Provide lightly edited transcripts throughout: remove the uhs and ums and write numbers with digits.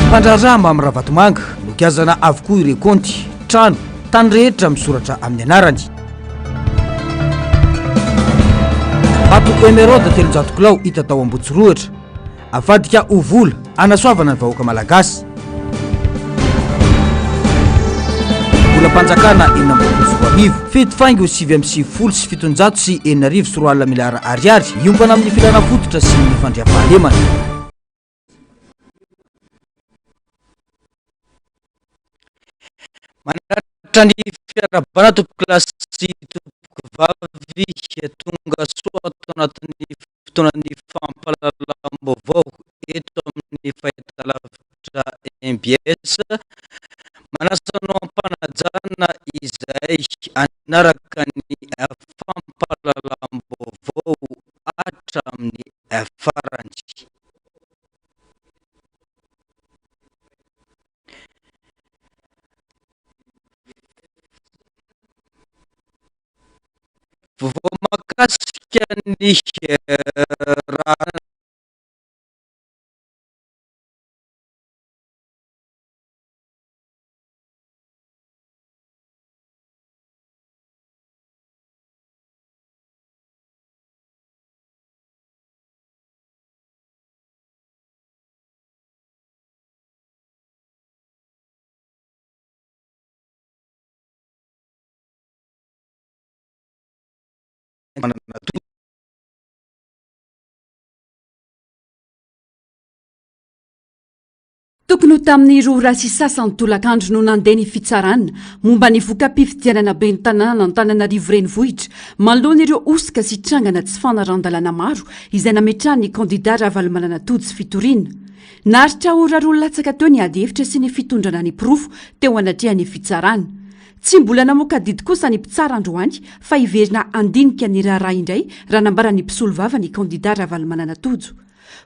Mpandraharaha Mamy Ravatomanga, nogiazana avokoa ireo kaonty, trano, tany rehetra misoratra amin'ny anarany. Vato emeraude 300 kilao hita tao Ambotsirohitra. Avadika ho vola hanasoavana ny vahoaka malagasy. Volam-panjakana 2026, fito faingo 2099 miliara ariary hiompana amin'ny filana fototra sy ny fandriampahalemana. Manatitra ny fiarahabana tompokolahy sy tompokovavy tonga soa ato anatin'ny fotoanan'ny fampahalalam-baovao eto amin'ny fahitalavitra mbs. Manasa anao am-panajana izay hanaraka ny fampahalalam-baovao hatramin'ny farany. Vaovao mahakasika ny raharaha. Manana Tokony ho tamin'ny roa ora sy sasany tolakandro no nandeha ny fitsarana momba ny voka-pifidianana ben'ny tanànan'Antananarivo Renivohitra manoloana ireo hosoka sy trangana tsy fanarahan-dalàna maro izay nametrahan'ny kandidà Ravalomanana Tojo fitoriana. Naharitra ora roa latsaka teo ny ady hevitra sy ny fitondrana ny porofo teo anatrehan'ny fitsarana. Tsy mbola namoaka didy kosa ny mpitsara androany fa hiverina handinika ny raharaha indray raha nambaran'ny mpisolovava ny kandidà Ravalomanana Tojo.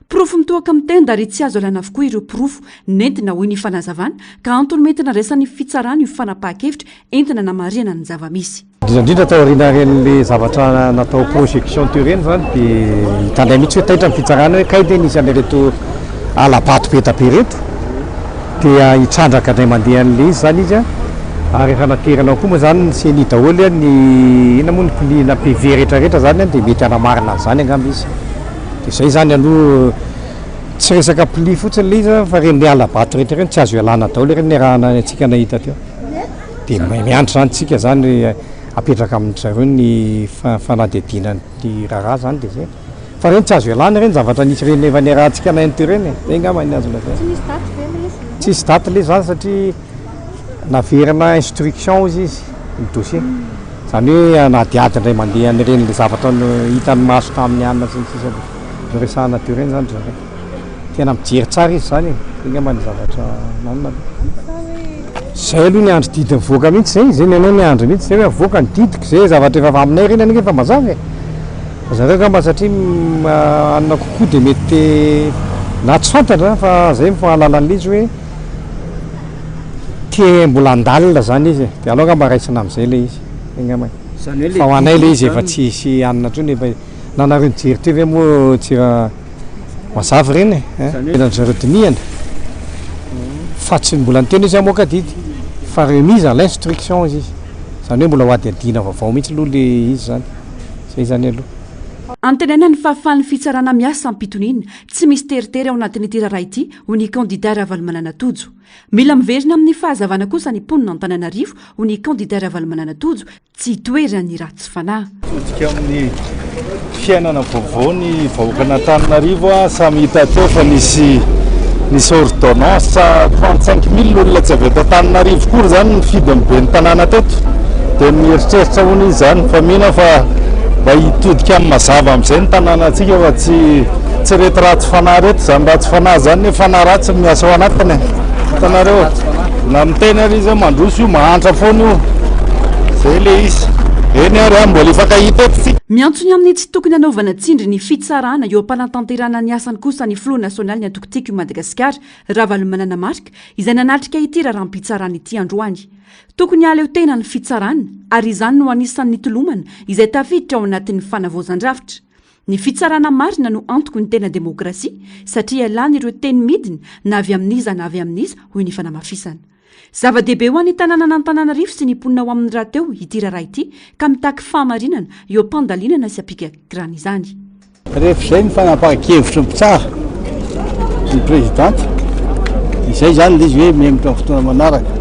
Porofo mitohaka amin'ny tenda ary tsy azo alana avokoa ireo porofo nentina hoy ny fanazavana ka antony mety nandraisan'ny fitsarana io fanapahan-kevitra entina hanamarihana ny zava-misy. Indrindra indrindra taorian'ireny zavatra natao projection teo ireny izany dia hitanay mihitsy hoe taitra ny fitsarana hoe kay ve nisy an'ireto hala-bato be dia be ireto dia hitrandraka indray mandeha an'ilay izy izany izy an, ary efa naterina ao koa moa izany ny ceni daholo an, ny inona moa ny pli na PV rehetra rehetra izany an dia mety hanamarina an'izany angamba izy. Dia izay izany aloha tsy resaka pli fotsiny ilay izy an, fa ireny hala-bato rehetra ireny tsy azo ialana daholo ireny niarahana antsika nahita teo. Dia miandry izany tsika izany apetraka amin-dry zareo ny fanadihadiana ny raharaha izany dia izay. Fa ireny tsy azo ialana ireny zavatra nisy ireny efa niarahantsika nahaino teo ireny e. Izay angamba ny azo lazaina. Tsy misy daty ve ilay izy? Tsisy daty ilay izy izany satria naverina instruction hozy izy ny dossier. Izany hoe hanadihady indray mandeha an'ireny ilay zavatra hitan'ny maso tamin'ny alina sy ny sisa noresahana teo ireny izany ry zareo. Tena mijery tsara izy izany e. Izay angamba ny zavatra nanana aloha. Izay aloha niandry didy nivoaka mihitsy izay, izay ny anay niandry mihitsy izay hoe avoaka ny didiko, izay zavatra efa aminay ireny anie efa mazava e. Fa zareo angamba satria hanina kokoa dia mety te na tsy fantatra fa izay ny fahalalana an'ilay izy hoe te mbola handalina izany izy e. Dia aleo angamba raisina amin'izay ilay izy. Izay angamba e. Izany hoe ilay Fa ho anay didy ilay izy efa izany. tsisy hanina intsony efa na nareo nijery teo ve moa tsy efa mazava ireny e. Izany hoe. Mila an-dry zareo dinihana fa tsy mbola niteny izy hamoaka didy fa remise à l'instruction izy. Izany hoe mbola ho hadihadiana vaovao mihitsy aloha ilay izy izany. Zay zany aloha. Antenaina ny fahafahan'ny fitsarana miasa am-pitoniana, tsy misy teritery ao anatin'ity raharaha ity, hoy ny kandidà Ravalomanana Tojo. Mila miverina amin'ny fahazavana kosa ny mponin'Antananarivo, hoy ny kandidà Ravalomanana Tojo, tsy hitoeran'ny ratsy fanahy. Mitodika amin'ny fiainana vaovao ny vahoakan'Antananarivo, samy hita teo fa nisy nisy ordonnance 35 mille olona tsy avy eto Antananarivo akory izany nifidy ny ben'ny tanàna teto dia mieritreritra hono izy izany fa mino aho fa mba hitodika amin'ny mazava amin'izay ny tanànantsika fa tsy tsy reto ratsy fanahy reto izany ratsy fanahy izany nefa fanahy ratsy no miasa ao anatiny e hitanareo na miteny ary izy hoe mandroso io mahantra foana io zay le izy eny ary a mbola hifankahita eto tsika. Miantso ny amin'ny tsy tokony hanaovana tsindry ny fitsarana eo am-panatanterahana ny asany kosa ny filoha nasionalin'ny antoko Tiako i Madagasikara, Ravalomanana Marc, izay nanatrika ity raharaham-pitsarana ity androany. Tokony hahaleo tena ny fitsarana ary izany no anisan'ny nitolomana izay tafiditra ao anatin'ny fanavaozan-drafitra. Ny fitsarana marina no antoky ny tena demokrasia satria ialana ireo teny midina na avy amin'iza na avy amin'iza, hoy ny fanamafisana. Zava-dehibe ho an'ny tanànan'Antananarivo sy ny mponina ao aminy rahateo ity raharaha ity ka mitaky fahamarinana eo am-pandalinana sy am-pikakirana izany. Rehefa izay ny fanapahan-kevitry ny mpitsara, ny présidente, izay izany ilay izy hoe mihemotra amin'ny fotoana manaraka.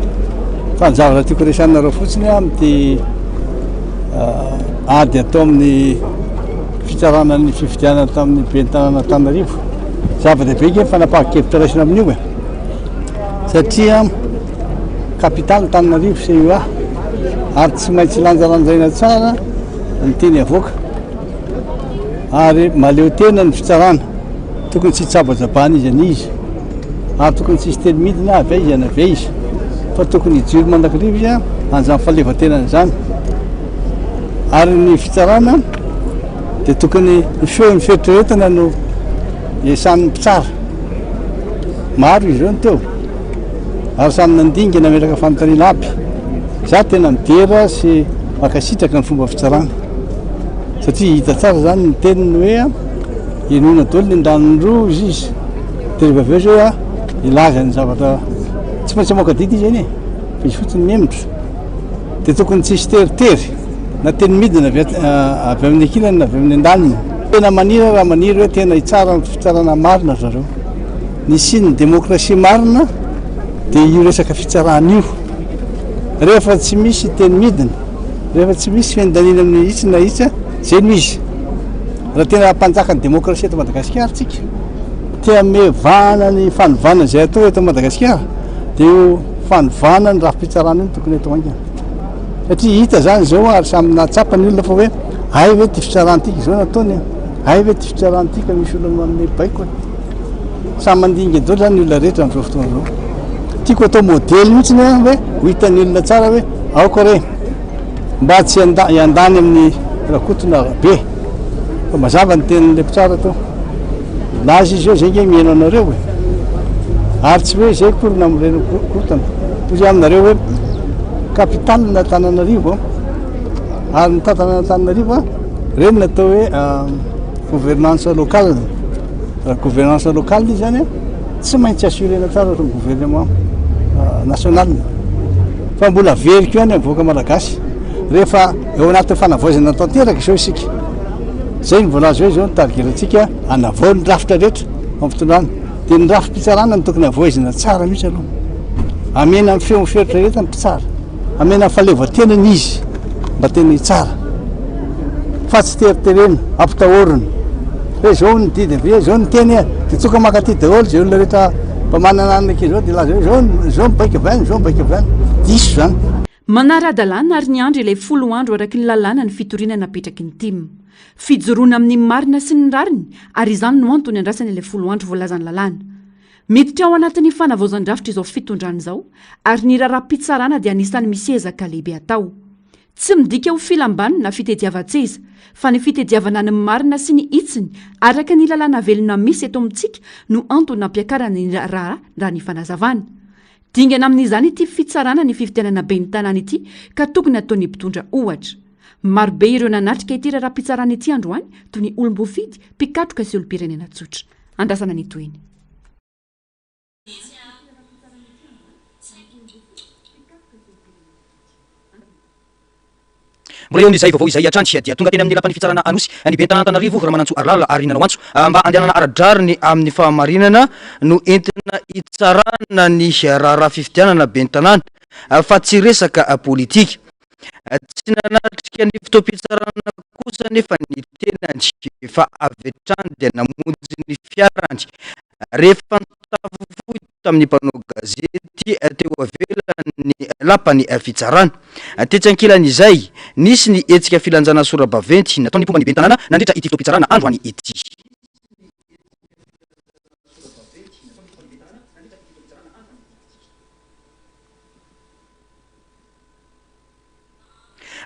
Fa ny zavatra tiako resahinareo fotsiny amin'ity ady atao amin'ny fitsarana ny fifidianana tamin'ny ben'ny tanàna Antananarivo. Zava-dehibe ange ny fanapahan-kevitra raisina amin'io e. Satria capitale Antananarivo CUA ary tsy maintsy lanjalanjaina tsara ny teny avoaka ary mahaleo tena ny fitsarana. Tokony tsy hitsabatsabana iza n'iza ary tokony tsy hisy teny midina avy aiza na avy aiza fa tokony hijoro mandrakariva izy an'izany fahaleovantenany izany. Ary ny fitsarana dia tokony ny feon'ny fieritreretana no iasan'ny mpitsara. Maro izy ireo no teo ary samy nandinga nametraka fanontaniana aby. Za tena midera sy mankasitraka ny fomba fitsarana satria hita tsara zany ny teniny hoe henoina daholo ny andaniny roa izy izy dia rehefa avy eo zay a hilaza ny zavatra tsy maintsy hamoaka didy izy anie fa izy fotsiny mihemotra. Dia tokony tsy hisy teritery na teny midina avy avy amin'ny ankilany na avy amin'ny andaniny. Tena maniry aho raha maniry hoe tena hitsara ny fitsarana marina ry zareo. Ny hisian'ny demokrasia marina dia io resaka fitsarana io. Rehefa tsy misy teny midina, rehefa tsy misy fiandaniana amin'ny itsy na itsy, izay no izy. Raha tena hampanjaka ny demokrasia eto Madagasikara tsika, te hanome vahana ny fanovana izay atao eto Madagasikara, dia io fanovana ny rafi-pitsarana io no tokony atao haingana. Satria hita izany izao ary samy nahatsapa ny olona fa hoe hay ve ity fitsarana ity izao nataony e? Hay ve ity fitsarana ity ka misy olona manome baiko e? Samy mandinika daholo izany ny olona rehetra amin'izao fotoana izao. Tiako atao modely mihitsy ny hoe ho hitan'ny olona tsara hoe aoka re mba tsy hiandany amin'ny Rakoto na Rabe. Fa mazava ny tenin'ilay mpitsara teo. Nilaza izy hoe zay nge mihaino anareo e. Ary tsy hoe zay akory namorena korontana. Hoy izy aminareo hoe capital n'Antananarivo ary ny tantanana Antananarivo reny natao hoe gouvernance locale. Raha gouvernance locale izy zany tsy maintsy assurena tsara ny gouvernement national. Fa mbola averiko ihany amin'ny vahoaka malagasy rehefa eo anatin'ny fanavaozana tanteraka izao isika. Izay no voalaza hoe izao no tarigerantsika hanavao ny rafitra rehetra amin'ny fitondrana. Dia ny rafi-pitsarana no tokony havaozina tsara mihitsy aloha. Amena ny feon'ny fieritreretana ny mpitsara. Amena ny fahaleovantenany izy mba tena hitsara. Fa tsy teriterena, ampitahorina. Hoe izao ny didy avy, izao ny teny e. Dia tsoka mankaty daholo izay olona rehetra mba manana anana kely izao dia hilaza hoe izao, izao ny baiko avy any, izao ny baiko avy any. Diso izany. Manara-dalàna ary niandry ilay folo andro araka ny lalàna ny fitoriana napetraky ny tim. Fijoroana amin'ny marina sy ny rariny ary izany no antony andrasana ilay folo andro voalazan'ny lalàna. Miditra ao anatin'ny fanavaozan-drafitra izao fitondrana izao ary ny raharaham-pitsarana dia anisan'ny misy ezaka lehibe atao. Tsy midika ho filam-bany na fitediavan-tseza fa ny fitediavana ny marina sy ny hitsiny araka ny lalàna velona misy eto amintsika no antony nampiakarana ny raharaha raha ny fanazavana. Dingana amin'izany ity fitsarana ny fifidianana ben'ny tanàna ity ka tokony hataon'ny mpitondra ohatra. Marobe ireo nanatrika ity raharaham-pitsarana ity androany toy ny olom-boafidy, mpikatroka sy olom-pirenena tsotra. Andrasana ny tohiny. Mbola eo amin'izay vaovao izay hatrany dia tonga teny amin'ny lapan'ny fitsarana Anosy ny ben'ny tanàn'Antananarivo Ramanantsoa Harilala ary nanao antso mba handehanana ara-drariny amin'ny fahamarinana no entina hitsarana ny raharaha fifidianana ben'ny tanàna fa tsy resaka politika. Tsy nanatrika ny fotoam-pitsarana kosa anefa ny tenany fa avy hatrany dia namonjy ny fiarany rehefa nitafofoy tamin'ny mpanao gazety teo ivelan'ny lapan'ny fitsarana. Tetsy ankilan'izay, nisy ny hetsika filanjana sora-baventy nataon'ny mpomba ny ben'ny tanàna nandritra ity fotoam-pitsarana androany ity.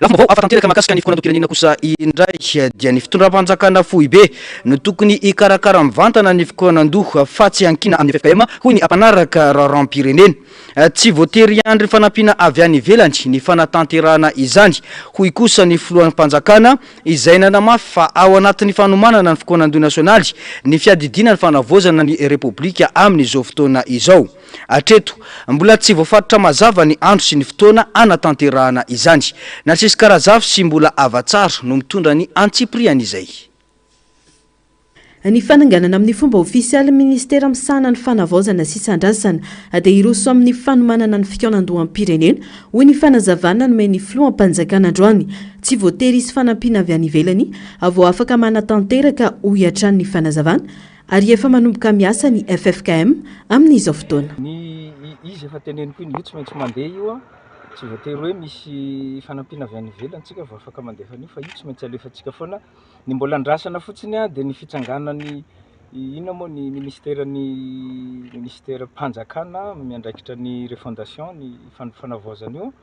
Lafim-baovao hafa tanteraka mahakasika ny fikaonandoham-pirenena kosa indray dia ny fitondram-panjakana foibe no tokony hikarakara mivantana ny fikaonandoha fa tsy ankina amin'ny ffkm hoy ny mpanaraka raharaham-pirenena. Tsy voatery hiandry fanampiana avy any ivelany ny fanatanterahana izany hoy kosa ny filoham-panjakana izay nanamafy fa ao anatin'ny fanomanana ny fikaonandoha nasionaly ny fiadidiana ny fanavaozana ny Repoblika amin'izao fotoana izao. Hatreto, mbola tsy voafaritra mazava ny andro sy ny fotoana hanatanterahana izany. Narcisque Razafy sy Mbola Havatsara no mitondra ny antsipirian'izay. Ny fananganana amin'ny fomba ofisialy ny minisitera misahana ny fanavaozana sy sandrasana dia hiroso amin'ny fanomanana ny fikaonandoham-pirenena, hoy ny fanazavana nomen'ny filoham-panjakana androany. Tsy voatery hisy fanampiana avy any ivelany vao afaka manatanteraka, hoy hatrany ny fanazavana. Ary efa manomboka miasa ny ffkm amin'izao fotoana. Ny izy efa teneniko iny, io tsy maintsy mandeha io an, tsy voatery hoe misy fanampiana avy any ivelany tsika vao afaka mandefa an'io fa io tsy maintsy alefantsika foana, ny mbola andrasana fotsiny an dia ny fitsanganan'ny inona moa ny ministeran'ny ministeram-panjakana miandraikitra ny refondation ny fanavaozana io,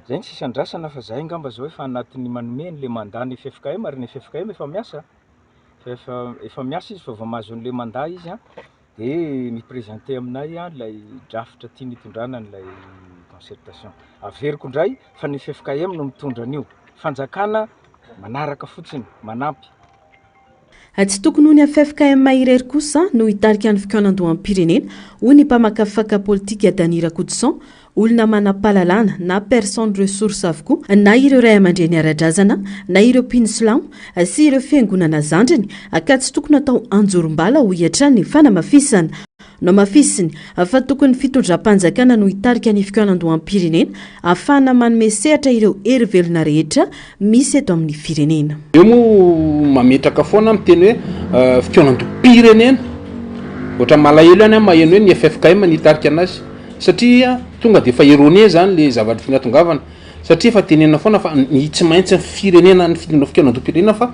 zay no sisa andrasana fa zahay angamba zao efa anatin'ny manome an'le mandat ny ffkm ary ny ffkm efa miasa. Fa efa efa miasa izy fa vao mahazo an'ilay mandat izy an, dia mi-presenter aminay an ilay drafitra tiany hitondrana an'ilay concertation. Averiko indray fa ny ffkm no mitondra an'io, fanjakana manaraka fotsiny, manampy. Tsy tokony ho ny ffkm irery kosa no hitarika ny fikaonandoham-pirenena, hoy ny mpamakafaka politika Dany Rakotoson, Olona manam-pahalalana na personne ressource avokoa na ireo ray aman-dreny ara-drazana na ireo mpino silamo sy ireo fiangonana zandriny ka tsy tokony atao anjorom-bala hoy hatrany ny fanamafisana. Nohamafisiny fa tokony ny fitondram-panjakana no hitarika ny fikaonandoham-pirenena ahafahana manome sehatra ireo hery velona rehetra misy eto amin'ny firenena. Eo moa mametraka foana miteny hoe fikaonandoham-pirenena, ohatran'ny malahelo ihany aho maheno hoe ny ffkm no hitarika anazy. Satria tonga dia efa erroné zany le zavatra tiana atongavana, satria efa tenenina foana fa ny tsy maintsy ny firenena ny fikaonandoham-pirenena fa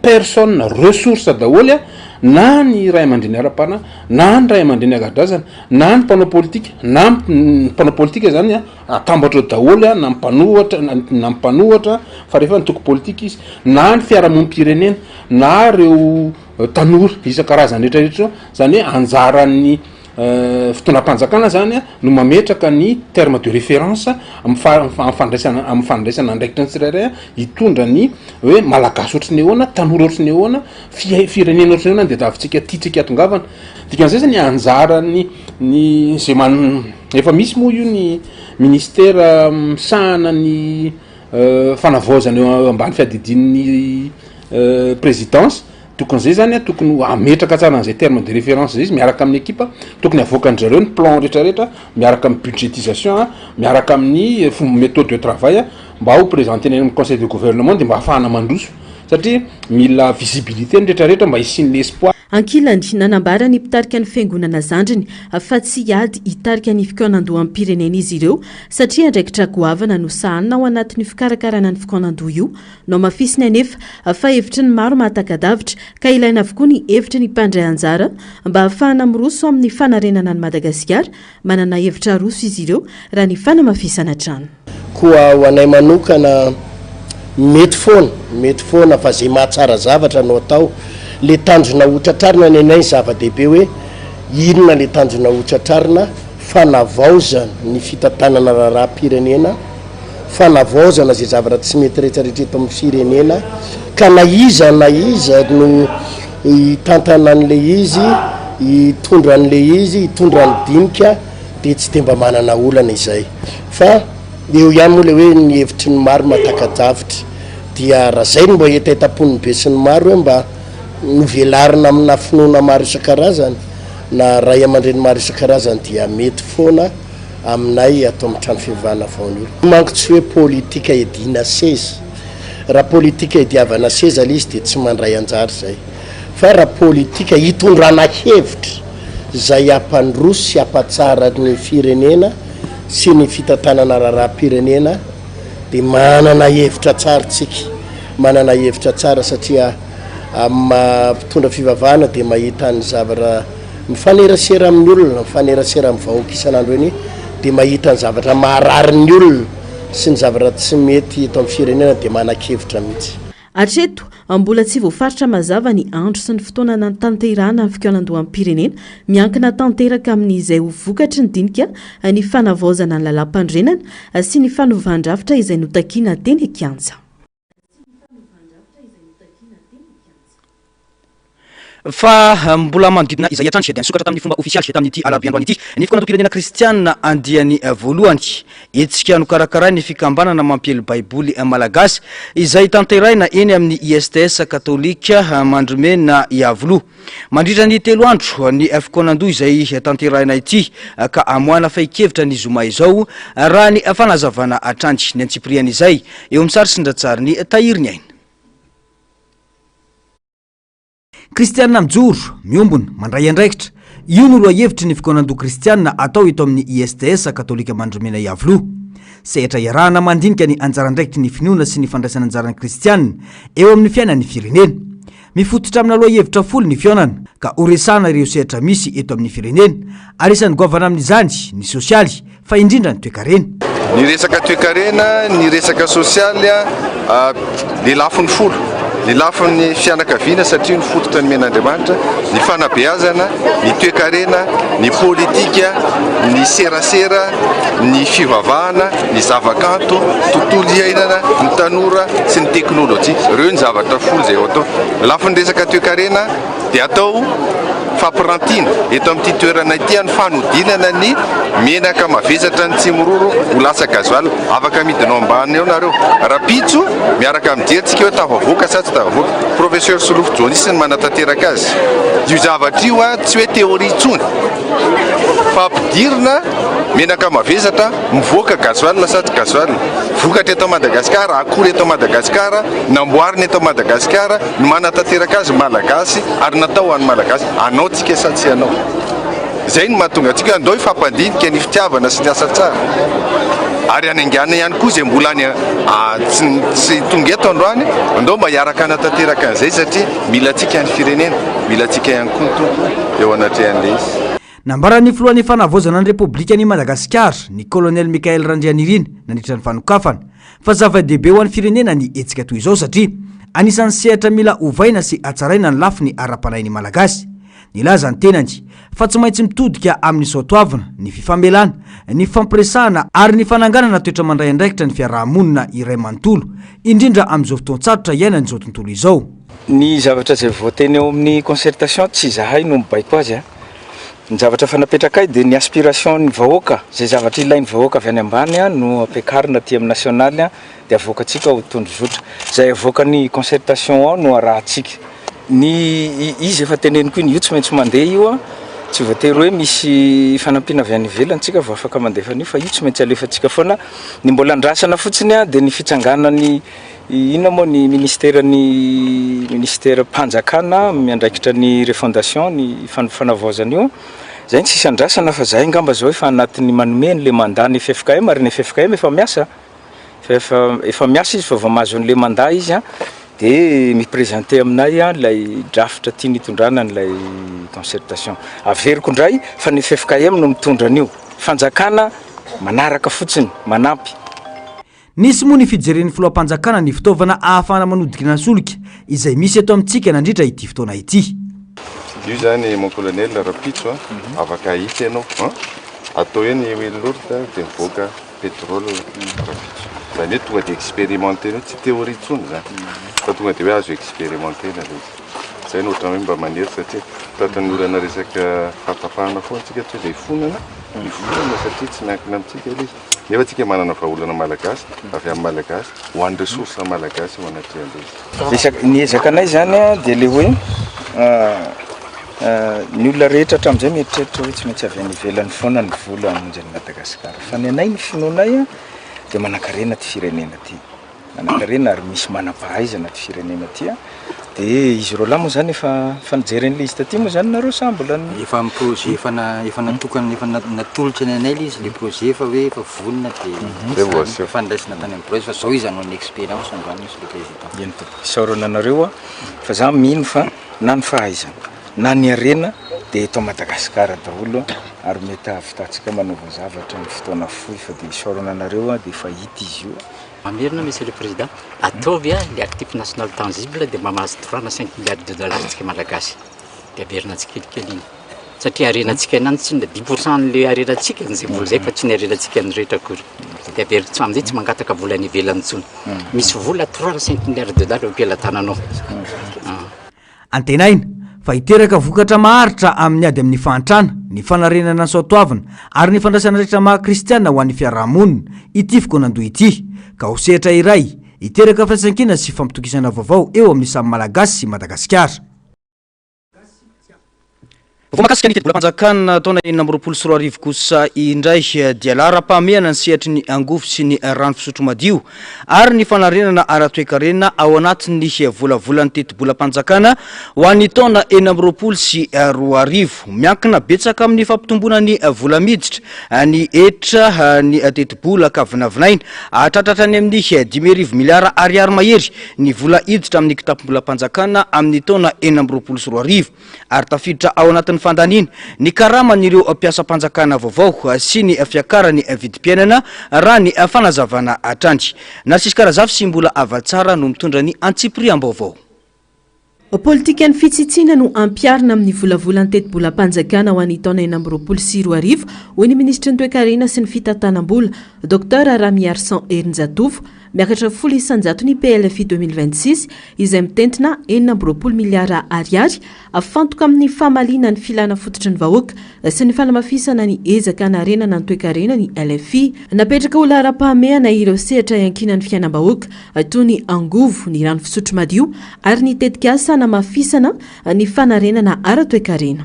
personne ressource daholo a, na ny ray aman-dreny ara-panahy, na ny ray aman-dreny ara-drazana, na ny mpanao politika, na ny mpanao politika zany a atambatra eo daholo a, na ny mpanohatra na ny mpanohatra fa rehefa antoko politika izy, na ny fiarahamonim-pirenena, na ireo tanora isan-karazany rehetra rehetra ireo, zany hoe anjaran'ny Fitondram-panjakana zany no mametraka ny terme de référence amin'ny fandraisana amin'ny fandraisana andraikitra ny tsirairay hitondra ny hoe malagasy ohatry ny ahoana, tanora ohatry ny ahoana, firenena ohatry ny ahoana no tadiavintsika tiantsika hatongavana. Dikan'izay zany anjaran'ny ny zay man- efa misy moa io ny ministera misahana ny fanavaozana eo ambany fiadidian'ny présidence. Tokony zay zany a, tokony ho ametraka tsara an'izay terme de référence zay izy miaraka amin'ny ekipa, tokony avoakan-dry zareo ny plan rehetra rehetra miaraka amin'ny budgétisation a, miaraka amin'ny fomba méthode de travail a, mba ho présenter-na eny amin'ny conseil de gouvernement de mba ahafahana mandroso satria mila visibilité ny rehetra rehetra mba hisian'ny espoir. Ankilany, nanambara ny mpitarika ny fiangonana zandriny fa tsy hiady hitarika ny fikaonandoham-pirenena izy ireo satria andraikitra goavana no sahanina ao anatin'io fikarakarana ny fikaonandoha io Nohamafisiny anefa fa hevitry ny maro mahataka-davitra ka ilaina avokoa ny hevitry ny mpandray anjara mba hahafahana miroso amin'ny fanarenana an'i Madagasikara. Manana hevitra aroso izy ireo raha ny fanamafisana hatrany. Koa ho anay manokana mety foana, mety foana fa ze mahatsara zavatra no atao. Le tanjona ho tratrarina ny anay zava-dehibe hoe inona le tanjona ho tratrarina, fanavaozana ny fitantanana raharaham-pirenena, fanavaozana izay zavatra tsy mety rehetra rehetra eto amin'ny firenena ka na iza na iza no hitantana an'ilay izy, hitondra an'ilay izy, hitondra ny dinika dia tsy dia mba manana olana izay fa eo ihany moa ilay hoe ny hevitry ny maro mahataka-davitra dia raha izay no mba hetahetam-pon'ny besinimaro hoe mba novelarina amina finoana maro isan-karazany na ray aman-dreny maro isan-karazany dia mety foana. aminay ato amin'ny trano fivavahana Vaonio. Manko tsy hoe politika iadiana seza. Raha politika iadiavana seza ilay izy dia tsy mandray anjara izay. Fa raha politika hitondrana hevitra izay hampandroso sy hampatsara ny firenena sy ny fitantanana raharaham-pirenena dia manana hevitra tsara tsika. Manana hevitra tsara satria amin'ny maha mpitondra fivavahana dia mahita ny zavatra Mifanerasera amin'ny olona, mifanerasera amin'ny vahoaka isan'andro eny dia mahita ny zavatra maharary ny olona. sy ny zavatra tsy mety eto amin'ny firenena dia manan-kevitra mihitsy. Hatreto, mbola tsy voafaritra mazava ny andro sy ny fotoana hanatanterahana ny fikaonandoham-pirenena. Miankina tanteraka amin'izay ho vokatry ny dinika ny fanavaozana ny lalàmpanorenana sy ny fanovan-drafitra izay notakiana teny an-kianja. Fa mbola manodidina izay hatrany dia nisokatra tamin'ny fomba ofisialy tamin'ity alarobia androany ity ny fikaonandoham-pirenena kristiana andiany voalohany. Hetsika nokarakarain'ny fikambanana mampiely baiboly malagasy izay tanterahina eny amin'ny ISTS katolika Mandrimena Iavoloha. Mandritra ny telo andro ny fikaonandoha izay tanterahina ity ka amoahana fehin-kevitra ny zoma izao raha ny fanazavana hatrany. Ny antsipirian'izay eo amin'ny sary sy ny ratsarin'i Tahiry Ny Aina. Kristianina mijoro, miombona, mandray andraikitra. Io no lohahevitry ny fikaonandoha kristianina atao eto amin'ny ISTS Katolika Mandromena Iavoloha. Sehatra iarahana mandinika ny anjara andraikitry ny finoana sy ny fandraisana anjaran'ny kristianina eo amin'ny fiainan'ny firenena. Mifototra amina lohahevitra folo ny fihaonana ka horesahana ireo sehatra misy eto amin'ny firenena ary isan'ny goavana amin'izany ny sosialy fa indrindra ny toekarena. Ny resaka toekarena, ny resaka sosialy, ny lafiny folo, ny lafiny fianakaviana satria io no fototra nomen'Andriamanitra, ny fanabeazana, ny toekarena, ny politika, ny serasera, ny fivavahana, ny zavakanto, tontolo iainana, ny tanora sy ny teknolojia. Ireo ny zavatra folo izay ho atao. Ny lafiny resaka toekarena dia atao fampirantiana eto amin'ity toerana ity ny fanodinana ny menaka mavesatra ny Tsimiroro ho lasa gasoil. Afaka midina ao ambany eo nareo rapitso miaraka mijery tsika hoe tafavoaka sa tsy tafavoaka. Professeur Solofo Johnys no manatanteraka azy. Io zavatra io tsy hoe théorie intsony fa ampidirina menaka mavesatra mivoaka gasoil sa tsy gasoil. Vokatra eto Madagasikara, akora eto Madagasikara, namboarina eto Madagasikara, ny manatanteraka azy Malagasy ary natao ho an'ny Malagasy. Anao tsika sa tsy anao? Izay no mahatonga antsika hoe andao hifampandinika ny fitiavana sy ny asa tsara. Ary hanaingàna ihany koa izay mbola any tsy tsy tonga eto androany, andao mba hiaraka hanatanteraka an'izay satria mila antsika ny firenena, mila antsika ihany koa ny Tompo eo anatrehan'ilay izy. Nambaran'ny filohan'ny Fanavaozana ny Repoblikan'i Madagasikara, ny Kolonely Michaël Randrianirina, nandritra ny fanokafana, fa zava-dehibe ho an'ny firenena ny hetsika toy izao satria anisan'ny sehatra mila ovaina sy hatsaraina ny lafiny ara-panahin'ny Malagasy. Nilaza ny tenany fa tsy maintsy mitodika amin'ny soatoavina, ny fifamelana, ny fifampiresahana ary ny fananganana toetra mandray andraikitra ny fiaraha-monina iray manontolo, indrindra amin'izao fotoan-tsarotra iainan'izao tontolo izao. Ny zavatra izay voateny ao amin'ny concertation tsy izahay no mibaiko azy a. Ny zavatra efa napetrakay dia ny aspiration ny vahoaka, izay zavatra ilain'ny vahoaka avy any ambany no ampiakarina aty amin'ny nasionaly dia avoakantsika ho tondrozotra. Izay avoakan'ny concertation ao no arahantsika. Ny izy efa teneniko iny, io tsy maintsy mandeha io an, tsy voatery hoe misy fanampiana avy any ivelany tsika vao afaka mandefa an'io fa io tsy maintsy alefantsika foana. Ny mbola andrasana fotsiny an dia ny fitsanganan'ny inona moa ny ministeran'ny ministeram-panjakana miandraikitra ny refondation, ny fanavaozana io. Izay no sisa andrasana fa zahay angamba zao efa anatin'ny manome an'ilay mandat ny ffkm ary ny ffkm efa miasa. Fa efa efa miasa izy fa vao mahazo an'ilay mandat izy an, dia mi-presenter aminay an ilay drafitra tiany hitondrana an'ilay concertation. Averiko indray fa ny ffkm no mitondra an'io. Fanjakana manaraka fotsiny, manampy. Nisy moa ny fijeren'ny filoham-panjakana ny fitaovana ahafahana manodikina solika izay misy eto amintsika nandritra ity fotoana ity. Io izany mon colonel rapitso a, afaka ahita ianao an, atao eny huile lourde dia mivoaka pétrole rapitso, izany hoe tonga dia expérimenter-na io, tsy théorie intsony izany fa tonga dia hoe azo expérimenter-na ilay izy, izay no ohatran'ny hoe mba manery satria tratran'ny olana resaka fahatapahana foana tsika tsy hoe izay hifonana, hifonana satria tsy miankina amintsika ilay izy. Nefa tsika manana vahaolana malagasy, avy amin'ny malagasy, ho an'ny ressource malagasy eo anatrehan'ilay izy. Ny ezaka anay izany dia ilay hoe ny olona rehetra hatramin'izay mieritreritra hoe tsy maintsy avy any ivelany foana ny vola hamonjy an'i Madagasikara. Fa ny anay ny finoanay dia manankarena ity firenena ity. Manankarena ary misy manam-pahaizana ty firenena ty a, de izy roalahy moa zany efa efa nijery an'ilay izy taty moa zany nareo sa mbola ny. Efa amin'ny projet efa na efa natokana efa natolotra ny anay ilay izy le projet efa hoe efa vonona de Zay vao aseho. efa niraisina tany amin'ny birao izy fa zao izy hanao ny expérience androany monsieur le président. Eny tompoko, isaorana anareo a, fa za mino fa na ny fahaizana. na ny harena dia eto Madagasikara daholo ary mety hahavitantsika manova zavatra amin'ny fotoana fohy fa dia isaorana anareo dia efa hita izy io. Mamerina Monsieur le Président, ataovy le actif national tangible dia mba mahazo trois na cinq milliards de dollars tsika Malagasy dia averina tsikelikely iny satria harenantsika ihany tsinona dix pour cent an'le harenantsika izay vola izay fa tsy ny harenantsika ny rehetra akory dia averina tsy amin'izay tsy mangataka vola any ivelany intsony misy vola trois na cinq milliards de dollars eo am-pelatananao. Antenaina fa hiteraka vokatra maharitra amin'ny ady amin'ny fahantrana, ny fanarenana ny soatoavina ary ny fandraisana andraikitra maha kristiana ho an'ny fiaraha-monina ity fikaonandoha ity, ka ho sehatra iray hiteraka firaisankina sy fampitokisana vaovao eo amin'ny samy Malagasy sy Madagasikara. Vaovao mahakasika ny tetibolam-panjakana taona 2026 kosa indray dia laharam-pahamehana ny sehatry ny angovo sy ny rano fisotro madio ary ny fanarenana ara-toekarena ao anatin'ny volavolan'ny tetibolam-panjakana ho an'ny taona 2026. Miankina betsaka amin'ny fampitomboana ny vola miditra ny hetra ny tetibola ka vinavinaina hahatratra hatrany amin'ny 55 miliara ariary mahery ny vola hiditra amin'ny kitapom-bolam-panjakana amin'ny taona 2026 ary tafiditra ao anatin'ny fandaniana ny karaman'ireo mpiasam-panjakana vaovao sy ny fiakaran'ny vidim-piainana, raha ny fanazavana hatrany. Narcisse Karazafy sy Mbola Havatsara no mitondra ny antsipiriam-baovao. Politikan'ny fitsitsiana no ampiharina amin'ny volavolan'ny tetibolam-panjakana ho an'ny taona 2026, hoy ny minisitry ny Toekarena sy ny fitantanam-bola, Docteur Ramiarison Herinjatovo. Miakatra 10% ny PLFI 2026, izay mitentina 26 miliara ariary, afantoka amin'ny famaliana ny filana fototry ny vahoaka sy ny fanamafisana ny ezaka hanarenana ny toekarena ny LFI. Napetraka ho laharam-pahamehana ireo sehatra iankinan'ny fiainam-bahoaka, toy ny angovo, ny rano fisotro madio ary ny tetikasa hanamafisana ny fanarenana ara-toekarena.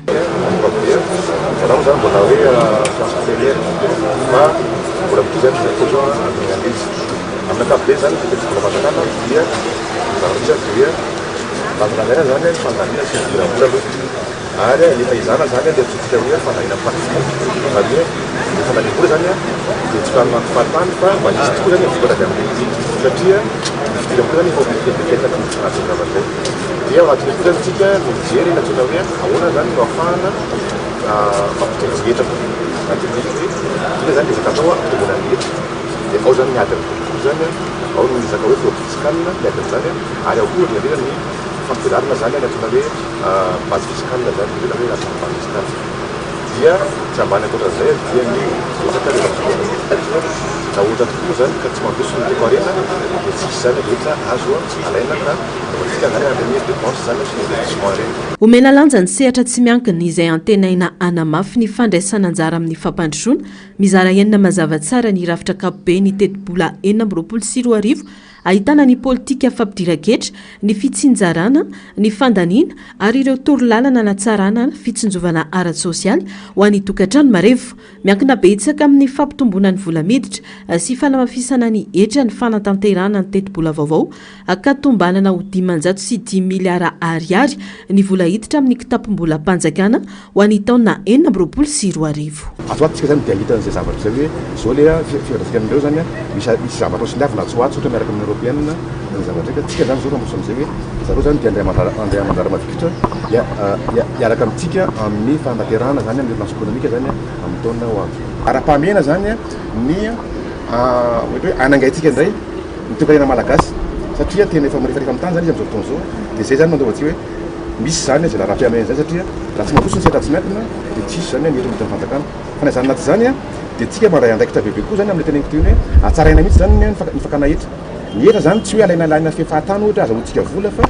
Ary ny fahizana izany dia antsointsika hoe fandaniana pratique. Izany hoe ny fandaniam-bola izany dia tsy fahatany fa mba hisy tokoa izany ny vokatra avy amin'ilay izy satria ny fidiram-bola izany efa ho betebetetra anatin'izay zavatra izay. Dia ao anatin'io koa izany isika no mijery ny antsoina hoe ahoana izany no ahafahana mampitombo ny hetra koa. Anatin'ilay izy hoe inona izany ny ezaka atao hampitomboana ny hetra. Dia ao izany ny ady amin'ny kolikoly izany, ao ny resaka hoe fraude fiscale, miady amin'izany ary ao koa indrindra indrindra ny fampivelarana izany ny antsoina hoe base fiscale zany, indrindra hoe lasa base fiscale dia tsy ambany ankoatran'izay dia ny resaka réduction satria raha ohatra tokoa moa zany ka tsy mandroso ny toekarena dia tsy hisy zany hetra azo alaina ka anaovantsika zany an'ireny dépense zany sy investissement ireny. Omena lanja ny sehatra tsy miankina izay antenaina hanamafy ny fandraisana anjara amin'ny fampandrosoana. Mizara enina mazava tsara ny rafitra ankapobeny tetibola 2026 Ahitana ny politika fampidiran-ketra, ny fitsinjarana, ny fandaniana ary ireo torolalana hanatsarana ny fitsinjovana ara-tsosialy ho an'ny tokantrano marefo. Miankina betsaka amin'ny fampitomboana ny vola miditra sy fanamafisana ny hetra ny fanatanterahana ny tetibola vaovao ka tombanana ho 505 miliara ariary ny vola hiditra amin'ny kitapom-bolam-panjakana ho an'ny taona 2026. Ato ho ato tsika zany dia hahita an'izay zavatra izay hoe zao le fifandraisana amin'ireo zany misy misy zavatra ho soniavina atsy ho atsy ohatra miaraka amin'ny europeana ny zavatra ka tsika zany zao raha amin'izay hoe zareo zany dia andray amanjara mavikitra hiaraka amintsika amin'ny fanatanterahana zany amin'ny relance économique zany amin'ny taona ho avy. Ara-pahamehana zany ny ohatra hoe anangaintsika indray ny toekarena malagasy satria tena efa mirefarefa amin'ny tany zany izy amin'izao fotoana izao dia izay zany no anaovantsika hoe Misy izany izay laharam-pihamehana izay satria raha tsy mandroso ny sehatra tsy miankina dia tsy hisy izany ny hetra miditra amin'ny fanjakana. Fa na izany na tsy izany dia tsika mandray andraikitra bebe kokoa izany amin'ilay teneniko teo iny hoe hatsaraina mihitsy izany ny fakana hetra. Ny hetra izany tsy hoe alaina alaina fe fahatany ohatra azahoantsika vola fa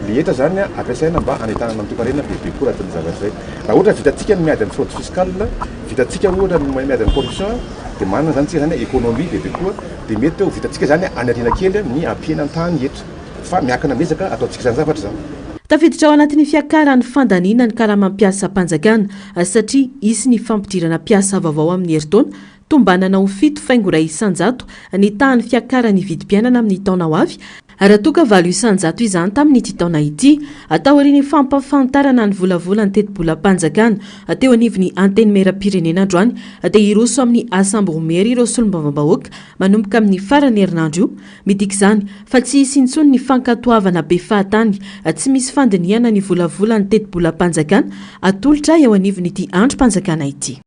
ilay hetra izany ampiasaina mba hanentanana ny toekarena bebe kokoa anatin'ny zavatra izay. Raha ohatra vitantsika ny miady amin'ny fraude fiscale, vitantsika ohatra ny miady amin'ny corruption dia manana izany tsika izany économie bebe kokoa dia mety ho vitantsika izany any aoriana kely ny hampihena ny tahan'ny hetra. Fa miankina amin'ny ezaka ataontsika izany zavatra izany. Tafiditra ao anatin'ny fiakaran'ny fandaniana ny karamam mpiasam-panjakana satria hisy ny fampidirana mpiasa vaovao amin'ny herintaona, tombanana ho 7.1% ny tahan'ny fiakaran'ny vidim-piainana amin'ny taona ho avy. Raha toa ka 8% izany tamin'ity taona ity. Taorian'ny fampahafantarana ny volavolan'ny tetibolam-panjakana teo anivon'ny Antenimierampirenena androany dia hiroso amin'ny asambromiera ireo solombavambahoaka manomboka amin'ny faran'ny herinandro io. Midika izany fa tsy hisy intsony ny fankatoavana be fahatany tsy misy fandinihana ny volavolan'ny tetibolam-panjakana atolotra eo anivon'ity andrim-panjakana ity.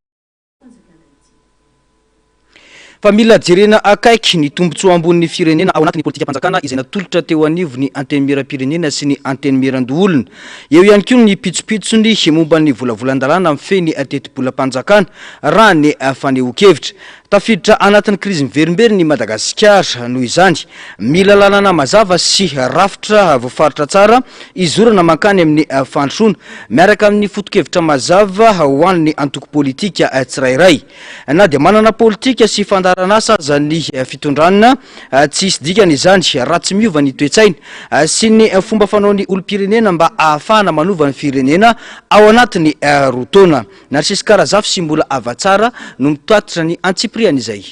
Fa mila jerena akaiky ny tombontsoa ambonin'ny firenena ao anatin'ny politikam-panjakana izay natolotra teo anivon'ny Antenimierampirenena sy ny Antenimierandoholona. Eo ihany koa ny pitsopitsony momba ny volavolan-dalàna mifehy ny tetibolam-panjakana, raha ny fanehoan-kevitra. Tafiditra anatin'ny krizy miverimberina i Madagasikara, noho izany, mila lalana mazava sy rafitra voafaritra tsara hizorana mankany amin'ny fandrosoana, miaraka amin'ny foto-kevitra mazava ho an'ny antoko politika tsirairay. Na dia manana politika sy fandaharanasa aza ny fitondrana, tsy hisy dikany izany raha tsy miova ny toe-tsaina sy ny fomba fanaon'ny olom-pirenena mba ahafahana manova ny firenena ao anatin'ny roa taona. Narcisse Karazafy sy Mbola Havatsara no mitatitra ny antsipirian'izay.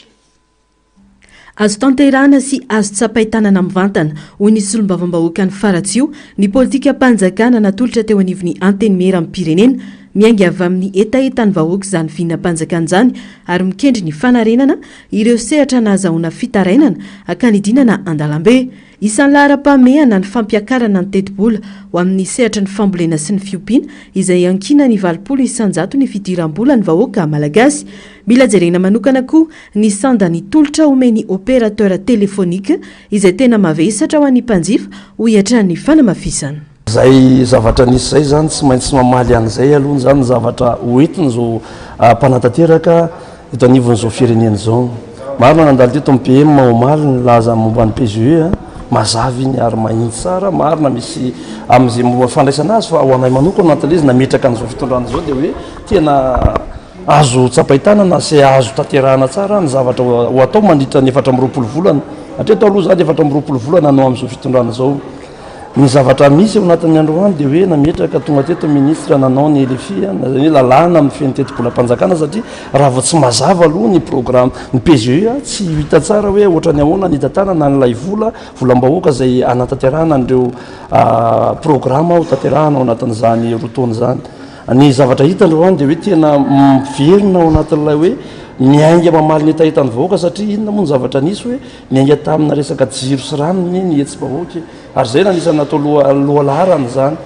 Azo tanterahana sy azo tsapain-tanana mivantana, hoy ny solombavambahoakan'i Faratsiho, ny politikam-panjakana natolotra teo anivon'ny Antenimieram-pirenena. Miainga avy amin'ny hetahetan'ny vahoaka izany vinam-panjakana izany ary mikendry ny fanarenana ireo sehatra nahazahoana fitarainana ka nidinana an-dalambe. Isan'ny laharam-pahamehana ny fampiakarana ny tetibola ho amin'ny sehatry ny fambolena sy ny fiompiana izay iankinan'ny 80% ny fidiram-bola ny vahoaka malagasy. Mila jerena manokana koa ny sandan'ny tolotra omen'ny opérateur téléphonique izay tena mavesatra ho an'ny mpanjifa, hoy hatrany ny fanamafisana. Izay zavatra nisy izay izany tsy maintsy mamaly an'izay aloha izany ny zavatra ho entin'izao mpanatanteraka eto anivon'izao firenena izao. Marina nandalo teto ny PM omaly nilaza momba ny PGE, mazava iny ary mahitsy tsara, marina misy amin'izay momba fandraisana azy fa ho anay manokana anatin'ilay izy nametraka an'izao fitondrana izao dia hoe tena azo tsapain-tanana sy azo tanterahana tsara ny zavatra ho atao mandritra ny 24 volana. Hatreto aloha izany 24 volana no amin'izao fitondrana izao. Ny zavatra misy ao anatin'ny androany dia hoe nametraka tonga teto ny ministra nanao ny LFI, izany hoe lalàna mifehy ny tetibolam-panjakana satria raha vao tsy mazava aloha ny programme, ny PGE, tsy ho hita tsara hoe ohatran'ny ahoana ny hitantanana an'ilay vola, volam-bahoaka izay hanatanterahana an'ireo programa ho tanterahana ao anatin'izany roa taona izany. Ny zavatra hita androany dia hoe tena miverina ao anatin'ilay hoe miainga mamaly ny hetahetan'ny vahoaka satria inona moa ny zavatra nisy hoe Niainga tamina resaka jiro sy rano anie ny hetsi-bahoaka e! Ary izay no anisan'ny natao loha lohalaharana izany.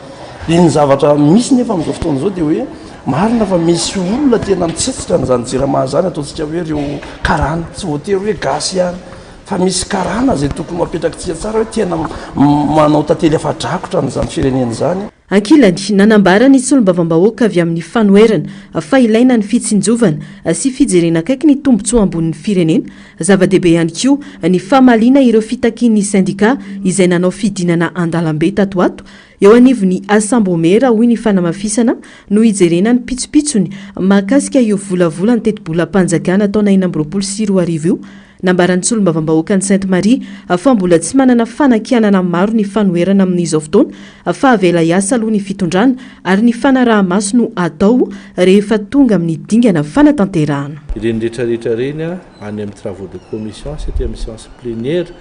Dia ny zavatra misy nefa amin'izao fotoana izao dia hoe marina fa misy olona tena mitsetsitra an'izany jirama izany, ataontsika hoe ireo karana, tsy voatery hoe gasy ihany fa misy karana izay tokony ho apetrakitsika tsara hoe tena manao tantely afa-drakotra an'izany firenena izany. Ankilany, nanambara ny solombavambahoaka avy amin'ny fanoherana fa ilaina ny fitsinjovana sy fijerena akaiky ny tombontsoa ambonin'ny firenena. Zava-dehibe ihany koa ny famaliana ireo fitakian'ny sendika izay nanao fidinana an-dalambe tato ho ato eo anivon'ny Asambomera, hoy ny fanamafisana no hijerena ny pitsopitsony mahakasika io volavolan-tetibolam-panjakana taona 2026 io. Nambaran'ny solombavambahoakan'i Sainte Marie fa mbola tsy manana fanakianana maro ny fanoherana amin'izao fotoana fa avela hiasa aloha ny fitondrana ary ny fanaraha-maso no atao rehefa tonga amin'ny dingana fanatanterahana. Ireny rehetra rehetra ireny any amin'ny travaux de commission sy aty amin'ny séance plénière,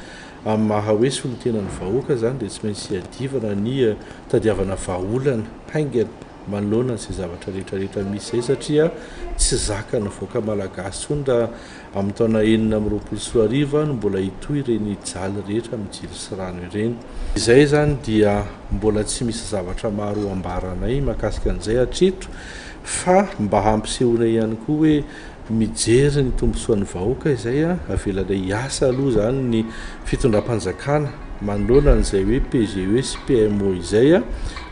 amin'ny maha hoe solontenan'ny vahoaka izany dia tsy maintsy iadivana ny tadiavana vahaolana haingana manoloana an'izay zavatra rehetra rehetra misy izay satria tsy zakan'ny vahoaka malagasy intsony raha Amin'ny taona 2026 no mbola hitohy ireny jaly rehetra amin'ny jiro sy rano ireny. Izay izany dia mbola tsy misy zavatra maro ho ambaranay mahakasika an'izay hatreto fa mba hampisehoana ihany koa hoe mijery ny tombontsoan'ny vahoaka izay, avelanay hiasa aloha izany ny fitondram-panjakana manoloana an'izay hoe PGE sy PMO izay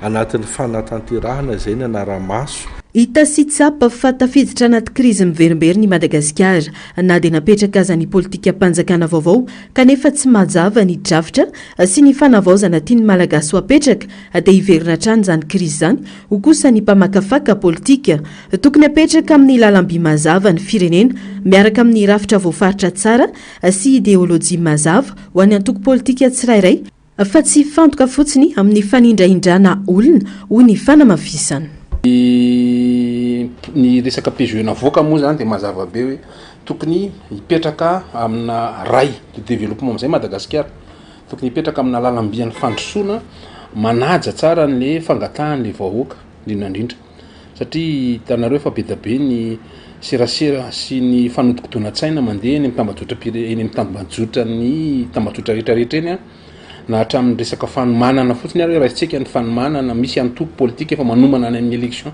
anatin'ny fanatanterahana izay ny anara-maso. Hita sy tsapa fa tafiditra anaty krizy miverimberina i Madagasikara. Na dia napetraka aza ny politikam-panjakana vaovao kanefa tsy mazava ny drafitra sy ny fanavaozana tian'ny Malagasy ho apetraka dia hiverina hatrany izany krizy izany, hoy kosa ny mpamakafaka politika. Tokony hapetraka amin'ny lalam-by mazava ny firenena miaraka amin'ny rafitra voafaritra tsara sy ideolojia mazava ho an'ny antoko politika tsirairay, Fa tsy hifantoka fotsiny amin'ny fanindrahindrana olona, hoy ny fanamafisana. Ny ny resaka PGE navoaka moa zany dia mazava be hoe tokony hipetraka amina rail de développement amizay Madagasikara. Tokony hipetraka amina lalam-bian'ny fandrosoana manaja tsara an'le fangatahan'le vahoaka indrindra indrindra satria hitanareo fa be da be ny serasera sy ny fanodikodonan-tsaina mandeha eny amin'ny tambajotram-pire- eny amin'ny tambajotran'ny tambajotra rehetra rehetra eny an, na hatramin'ny resaka fanomanana fotsiny ary hoe raisintsika ny fanomanana, misy antoko politika efa manomana any amin'ny élection.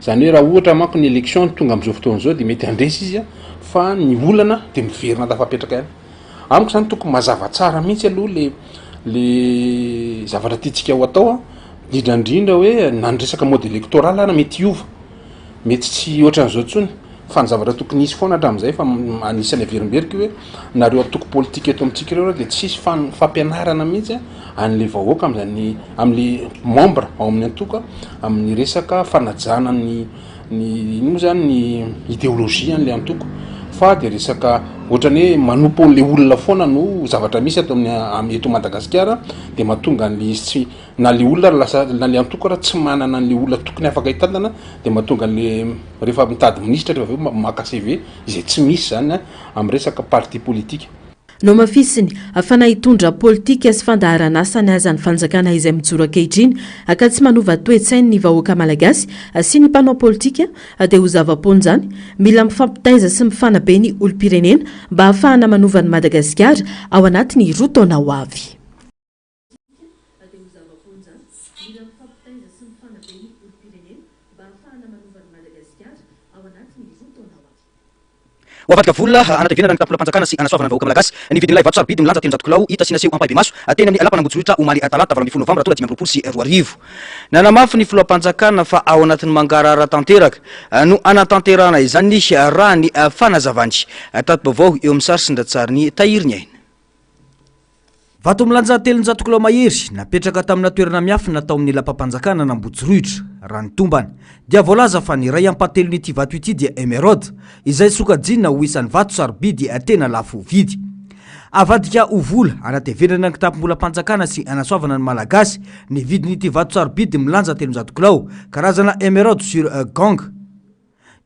Izany hoe raha ohatra manko ny élection no tonga amin'izao fotoana izao dia mety handresy izy an, fa ny olana dia miverina tafapetraka ihany. Amiko zany tokony mazava tsara mihitsy aloha le le zavatra tiantsika ho atao a, indrindra indrindra hoe na ny resaka mode électoral ara mety hiova, mety tsy ohatran'izao intsony fa ny zavatra tokony hisy foana hatramin'izay fa anisan'ny averimberiko io hoe nareo antoko politika eto amintsika ireo dia tsisy fampianarana mihitsy an'le vahoaka amin'izany am'le membre ao amin'ny antoko amin'ny resaka fanajana ny ny ino moa zany ny idéologie an'le antoko fa de resaka ohatrany hoe manompo an'le olona foana no zavatra misy ato amin'ny am- eto Madagasikara de mahatonga an'le izy tsy na le olona ary lasa na le antoko ary tsy manana an'le olona tokony afaka hitantana de mahatonga an'le rehefa mitady minisitra rehefa avy eo maka CV izay tsy misy zany amin'ny resaka parti politique. Nohamafisiny fa na hitondra politika sy fandaharan'asany aza ny fanjakana izay mijoro ankehitriny ka tsy manova toe-tsain'ny vahoaka malagasy sy ny mpanao politika dia ho zava-poana izany. Mila mifampitaiza sy mifanabe ny olom-pirenena mba hahafahana manova an'i Madagasikara ao anatin'ny roa taona ho avy. Ho avadika vola hanatevenana ny kitapom-bolam-panjakana sy hanasoavana ny vahoaka malagasy ny vidin'ilay vato sarobidy milanja 300 kilao hita sy naseho ampahibemaso teny amin'ny lapan'Ambohitsorohitra omaly talata 18 novambra 2025. Nanamafy ny filoham-panjakana fa ao anatin'ny mangarahara tanteraka no hanatanterahana izany raha ny fanazavany. Tati-baovao eo amin'ny sary sy ny ratsarin'i Tahiry Ny Aina. Vato milanja 300 kilao mahery, napetraka tamina toerana miafina tao amin'ny lapam-panjakana an'Ambohitsorohitra, raha ny tombana. Dia voalaza fa ny iray ampahatelon'ity vato ity dia emeraude, izay sokajiana ho isan'ny vato sarobidy tena lafo vidy. Avadika ho vola, anatevenana ny kitapom-bolam-panjakana sy anasoavana ny Malagasy, ny vidin'ity vato sarobidy milanja 300 kilao, karazana emeraude sur gang.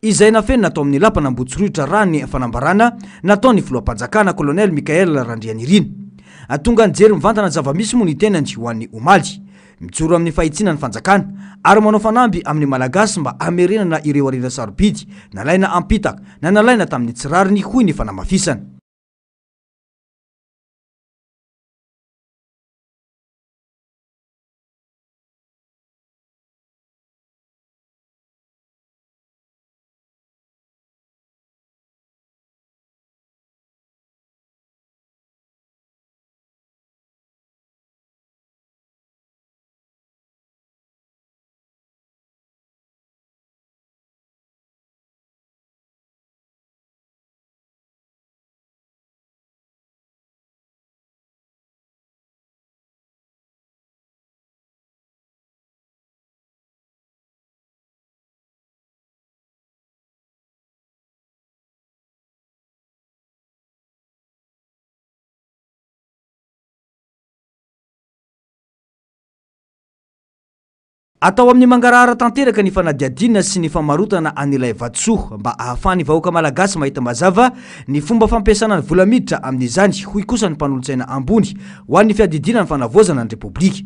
izay nafenina tao amin'ny lapan'Ambohitsorohitra raha ny fanambarana nataon'ny filoham-panjakana Colonel Michaël Randrianirina. Tonga nijery mivantana ny zava-misy moa ny tenany ho an'ny omaly. Mijoro amin'ny fahitsiana ny fanjakana ary manao fanamby amin'ny Malagasy mba hamerenana ireo harena sarobidy nalaina am-pitaka na nalaina tamin'ny tsy rariny hoy ny fanamafisana. Atao amin'ny mangarahara tanteraka ny fanadihadiana sy ny famarotana an'ilay vatosoa mba ahafahan'ny vahoaka malagasy mahita mazava ny fomba fampiasana ny vola miditra amin'izany, hoy kosa ny mpanolotsaina ambony ho an'ny fiadidiana ny fanavaozana ny Repoblika.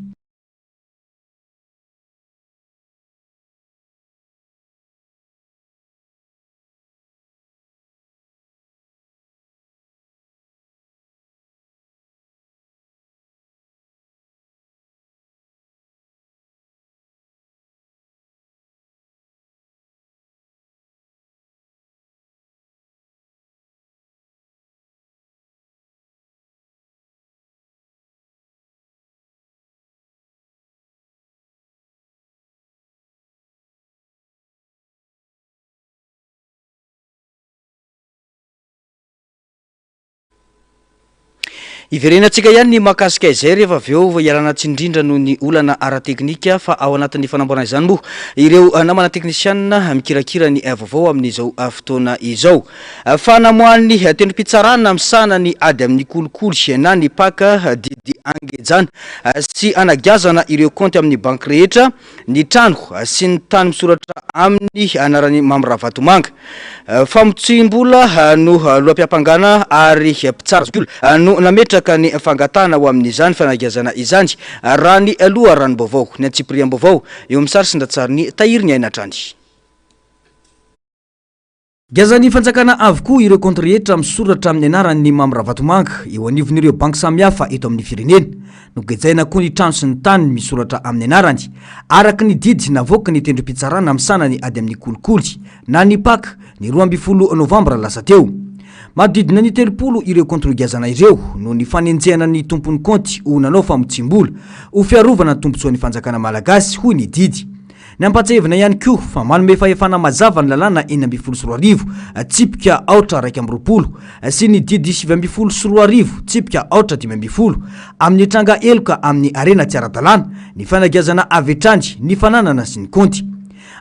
Hiverenantsika ihany ny mahakasika izay rehefa avy eo hialana tsiny indrindra noho ny olana ara-teknika fa ao anatin'ny fanamboarana izany moa ireo namana teknisianina mikirakira ny vaovao amin'izao fotoana izao. Fa namoahan'ny tendrom-pitsarana misahana ny ady amin'ny kolikoly na ny Pac didy angejana sy anagiazana ireo kaonty amin'ny banky rehetra ny trano sy ny tany misoratra aminy anaran'i Mamy Ravatomanga. Famotsiam-bola no loham-piampangana ary mpitsara zokiolona no nametraka. Nametraka ny fangatahana ho amin'izany fanagiazana izany, raha ny loharanom-baovao. Ny antsipiriam-baovao eo amin'ny sary sy ny ratsarin'ny Tahiry ny aina hatrany. Giazan'ny fanjakana avokoa ireo kaonty rehetra misoratra amin'ny anaran'ny Mamy Ravatomanga eo anivon'ireo banky samihafa eto amin'ny firenena. Nogejaina koa ny trano sy ny tany misoratra amin'ny anarany, araka ny didy navoaky ny tendrom-pitsarana misahana ny ady amin'ny kolikoly na ny Pac ny 12 novambra lasa teo. Manodidina ny 30 ireo kaonty nogiazana ireo noho ny fanenjehana ny tompon'ny kaonty ho nanao famotsiam-bola ho fiarovana ny tombontsoan'ny fanjakana malagasy, hoy ny didy. Nampahatsiahivina ihany koa fa manome fahefana mazava ny lalàna 2016 tsipika aotra 21 sy ny didy 2019 tsipika aotra 15 amin'ny tranga heloka amin'ny harena tsy ara-dalàna ny fanagiazana avy hatrany ny fananana sy ny kaonty.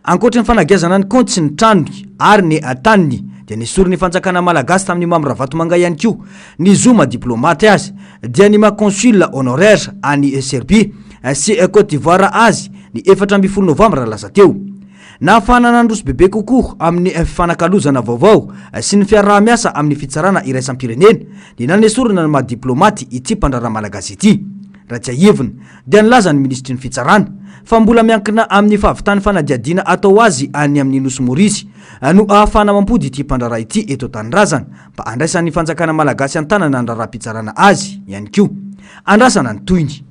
Ankoatra ny fanagiazana ny kaonty sy ny tranony ary ny taniny dia nesorin'ny fanjakana malagasy tamin'i Mamy Ravatomanga ihany koa ny zo maha diplaomaty azy dia ny maha consul honoraire any Serbie sy Cote d'Ivoire azy ny 14 novambra lasa teo. Nahafahana nandroso bebe kokoa amin'ny fifanakalozana vaovao sy ny fiaraha-miasa amin'ny fitsarana iraisam-pirenena ny nanesorana ny maha diplaomaty ity mpandraharaha malagasy ity. Raha tsiahivina dia nilaza ny minisitry ny fitsarana fa mbola miankina amin'ny fahavitan'ny fanadihadiana atao azy any amin'ny Nosy Maorisy no ahafahana mampody ity mpandraharaha ity eto an-tanindrazana mba handraisan'ny fanjakana malagasy an-tanana ny raharaham-pitsarana azy ihany koa. Andrasana ny tohiny.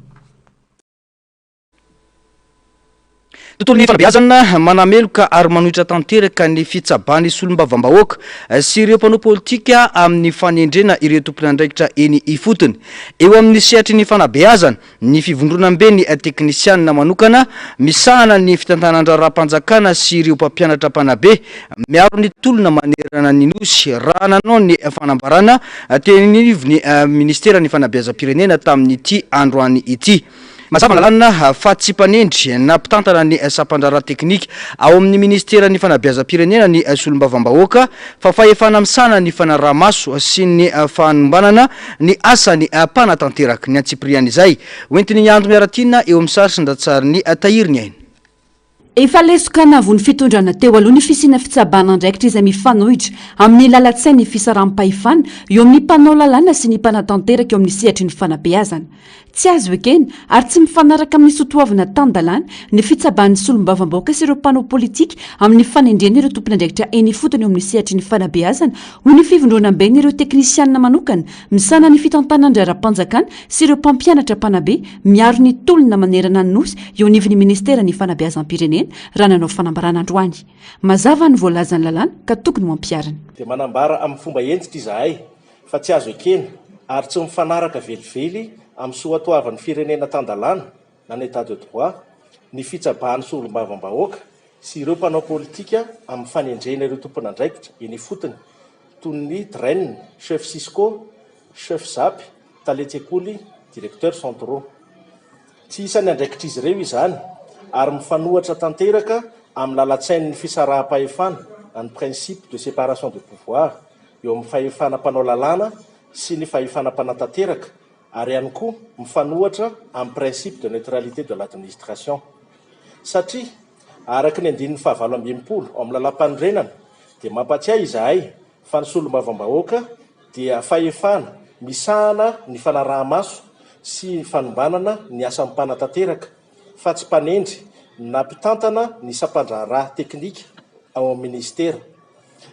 Tontolon'ny fanabeazana, Manameloka ary manohitra tanteraka ny fitsabahan'ny solombavambahoaka sy ireo mpanao politika amin'ny fanendrena ireo tompon'andraikitra eny ifotony eo amin'ny sehatry ny fanabeazana ny fivondronamben'ny teknisianina manokana misahana ny fitantanan-draharaham-panjakana sy ireo mpampianatra mpanabe miaro ny tolona manerana ny Nosy raha nanao ny fanambarana teny anivon'ny minisiteran'ny fanabeazam-pirenena tamin'ity androany ity. Mazava ny lalàna fa tsy mpanendry na mpitantana ny sampandraharaha teknika ao amin'ny minisiteran'ny fanabeazam-pirenena ny solombavambahoaka fa fahefana misahana ny fanaraha-maso sy ny fanombanana ny asan'ny mpanatanteraka. Ny antsipirian'izay hoentin'i Ando Miaratiana eo amin'ny sary sy ny ratsarin'i Tahiry ny aina. Efa lesoka navon'ny fitondrana teo aloha ny fisiana fitsabahana andraikitra izay mifanohitra amin'ny lalan-tsain'ny fisaraham-pahefana eo amin'ny mpanao lalàna sy ny mpanatanteraka eo amin'ny sehatry ny fanabeazana. Tsy azo ekena ary tsy mifanaraka amin'ny soatoavina tan-dalàna ny fitsabahan'ny solombavambahoaka sy ireo mpanao politika amin'ny fanendrena ireo tompon'andraikitra eny ifotony eo amin'ny sehatry ny fanabeazana, hoy ny fivondronamben'ireo teknisianina manokana misahana ny fitantanan-draharaham-panjakana sy ireo mpampianatra mpanabe miaro ny tolona manerana ny Nosy eo anivon'ny Ministeran'ny Fanabeazam-pirenena raha nanao fanambarana androany. Mazava ny voalazan'ny lalàna ka tokony ho ampiharina. Dia manambara amin'ny fomba hentitra izahay fa tsy azo ekena ary tsy mifanaraka velively amin'ny soatoavin'ny firenena tan-dalàna na ny Etat de droit ny fitsabahan'ny solombavambahoaka sy ireo mpanao politika amin'ny fanendrena ireo tompon'andraikitra eny ifotony toy ny Dren, Chef Cisco, Chef Zap, talen-tsekoly, Directeurs centraux. Tsy isan'ny andraikitr'izy ireo izany ary mifanohatra tanteraka amin'ny lalan-tsain'ny fisaraham-pahefana na ny principe de séparation de pouvoir eo amin'ny fahefana mpanao lalàna sy ny fahefana mpanatanteraka ary ihany koa mifanohatra amin'ny principe de neutralité de l'administration satria araka ny andininy fahavalo 68 ao amin'ny lalàmpanorenana dia mampatsiahy izahay fa ny solombavambahoaka dia fahefana misahana ny fanaraha-maso sy fanombanana ny asan'ny mpanatanteraka fa tsy mpanendry na mpitantana ny sampandraharaha teknika ao amin'ny minisitera.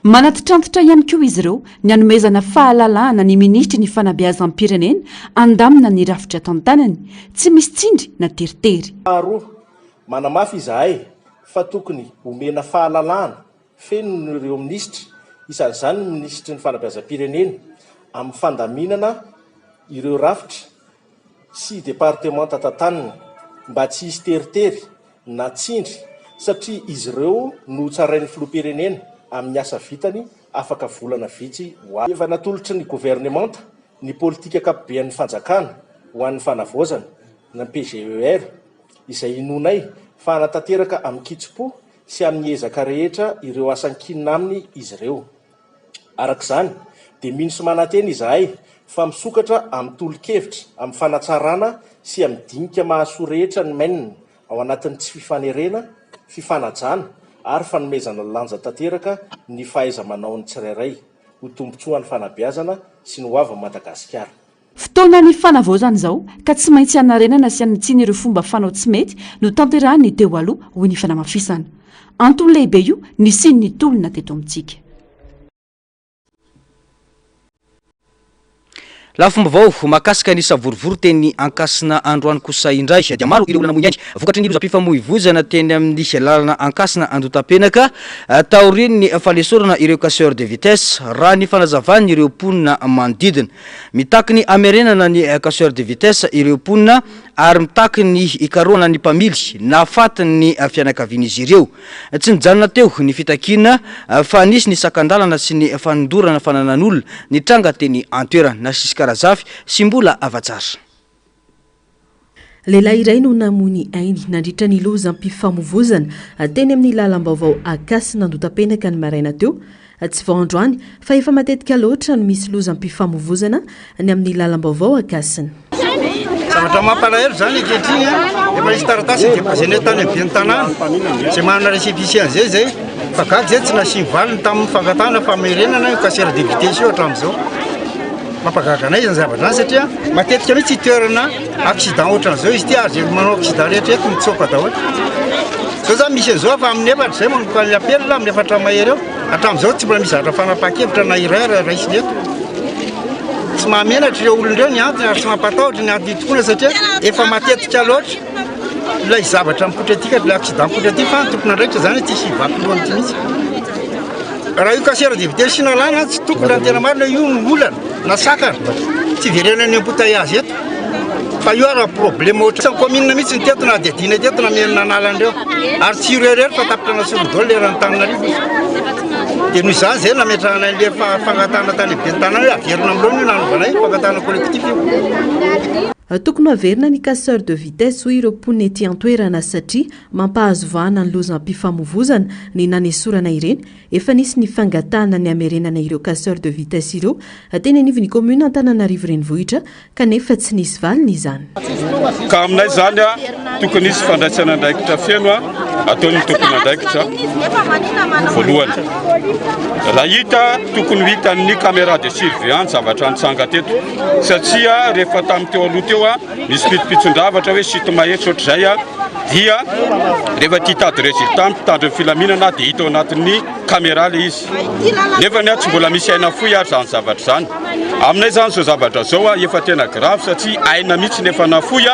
Manatitrantitra ihany koa izy ireo ny hanomezana fahalalahana ny minisitry ny fanabeazam-pirenena handamina ny rafitra tantanany, tsy misy tsindry na teritery. Faharoa, manamafy izahay fa tokony homena fahalalahana Feno ireo minisitra, isan'izany ny minisitry ny fanabeazam-pirenena, amin'ny fandaminana ireo rafitra sy departemanta tantaniny mba tsy hisy teritery na tsindry satria izy ireo no hotsarain'ny filoham-pirenena amin'ny asa vitany afaka volana vitsy ho avy. Efa natolotry ny governemanta ny politika ankapoben'ny fanjakana ho an'ny fanavaozana na PGER izay inoanay fa hanatanteraka amin-kitsim-po sy amin'ny ezaka rehetra ireo asa ankinina aminy izy ireo. Araka izany, dia mino sy manantena izahay fa misokatra amin'ny tolo-kevitra, amin'ny fanatsarana sy amin'ny dinika mahasoa rehetra ny Men ao anatin'ny tsy fifanerena, fifanajana ary fanomezana lanja tanteraka ny fahaiza-manaon'ny tsirairay ho tombontsoan'ny fanabeazana sy ny hoavin'i Madagasikara. Fotoanan'ny fanavaozana izao ka tsy maintsy hanarenana sy hanitsiana ireo fomba fanao tsy mety notanterahin'ny teo aloha, hoy ny fanamafisana. Antony lehibe io nisian'ny tolona teto amintsika. Lafim-baovao mahakasika ny savorovoro teny Ankasina androany kosa indray dia maro ireo olona namoy ny ainy vokatry ny lozam-pifamoivoizana teny amin'ny lalana Ankasina Andotapenaka taorian'ny fanesorana ireo casseurs de vitesse raha ny fanazavan'ireo mponina manodidina. Mitaky ny hamerenana ny casseurs de vitesse ireo mponina ary mitaky ny hikarohana ny mpamily nahafaty ny fianakavian'izy ireo. Tsy nijanona teo ny fitakiana fa nisy ny sakan-dalana sy ny fanondorana fananan'olona nitranga teny an-toerana. Nasisika Razafy sy Mbola Avatsara. Lehilahy iray no namoy ny ainy nandritra ny lozam-pifamoivozana teny amin'ny lalam-baovao Ankasina Andotapenaka ny maraina teo. Tsy vao androany fa efa matetika loatra no misy lozam-pifamoivozana ny amin'ny lalam-baovao Ankasina. Zavatra mampalahelo izany ankehitriny, efa nisy taratasy ni-déposer-nay tany amin'ny ben'ny tanàna, izay manana récépissé an'izay izay, fa gaga izay tsy nasiany valiny tamin'ny fangatahana famerenana io casseur de vitesse io hatramin'izao. Mampagaga anay izany zavatra izany satria matetika mihitsy toerana accident ohatran'izao izy ity ary izay manao accident rehetra eto mitsoaka daholo. Izao izany misy an'izao fa amin'ny efatra izay manomboka ny appel amin'ny efatra mahery eo. Hatramin'izao tsy mbola misy zavatra fanapahan-kevitra na iray ary raisina eto. Tsy mahamenatra ireo olona ireo ny antony ary tsy mampatahotra ny antony tokoa satria efa matetika loatra ilay zavatra mipoitra aty ka ilay accident mipoitra aty fa ny tompon'andraikitra izany tsisy hivaky loha amin'ity mihitsy. Raha io casseur de vitesse io nalana tsy tokony raha ny tena marina io no olana na sakana tsy hiverenan'ny embouteillage eto fa io ara problème ohatra ny commune mihitsy ny teto na adihadiana teto na merina anala an'ireo ary tsy ireo irery fa tapitra nasolo daholo eran'ny Antananarivo izy dia noho izany izay nametrahana an'ilay fangatahana tany amin'ny ben'ny tanàna hoe averina amin'ny laoniny io nanaovanay fangatahana collectif io. Tokony ho averina ny casseur de vitesse hoy ireo mponina ety an-toerana satria Mampahazo vahana ny lozam-pifamoivozana ny nanesorana ireny, efa nisy ny fangatahana ny hamerenana ireo casseurs de vitesse ireo teny anivon'ny kaominina Antananarivo Renivohitra kanefa tsy nisy valiny izany. Ka aminay izany tokony hisy fandraisana andraikitra feno ataon'ny tompon'andraikitra voalohany. Raha hita tokony ho hitan'ny caméra de surveillance zavatra nitranga teto satria rehefa tamin'ny teo aloha teo Misy pitsopitson-javatra hoe chute mahery sy ohatr'izay dia rehefa tia hitady résultat ny mpitandro ny filaminana dia hita ao anatin'ny caméra ilay izy. Nefa ny tsy mbola misy aina fohy ary izany zavatra izany. Aminay izany izao zavatra izao efa tena grave satria aina mihitsy ny efa nafoy,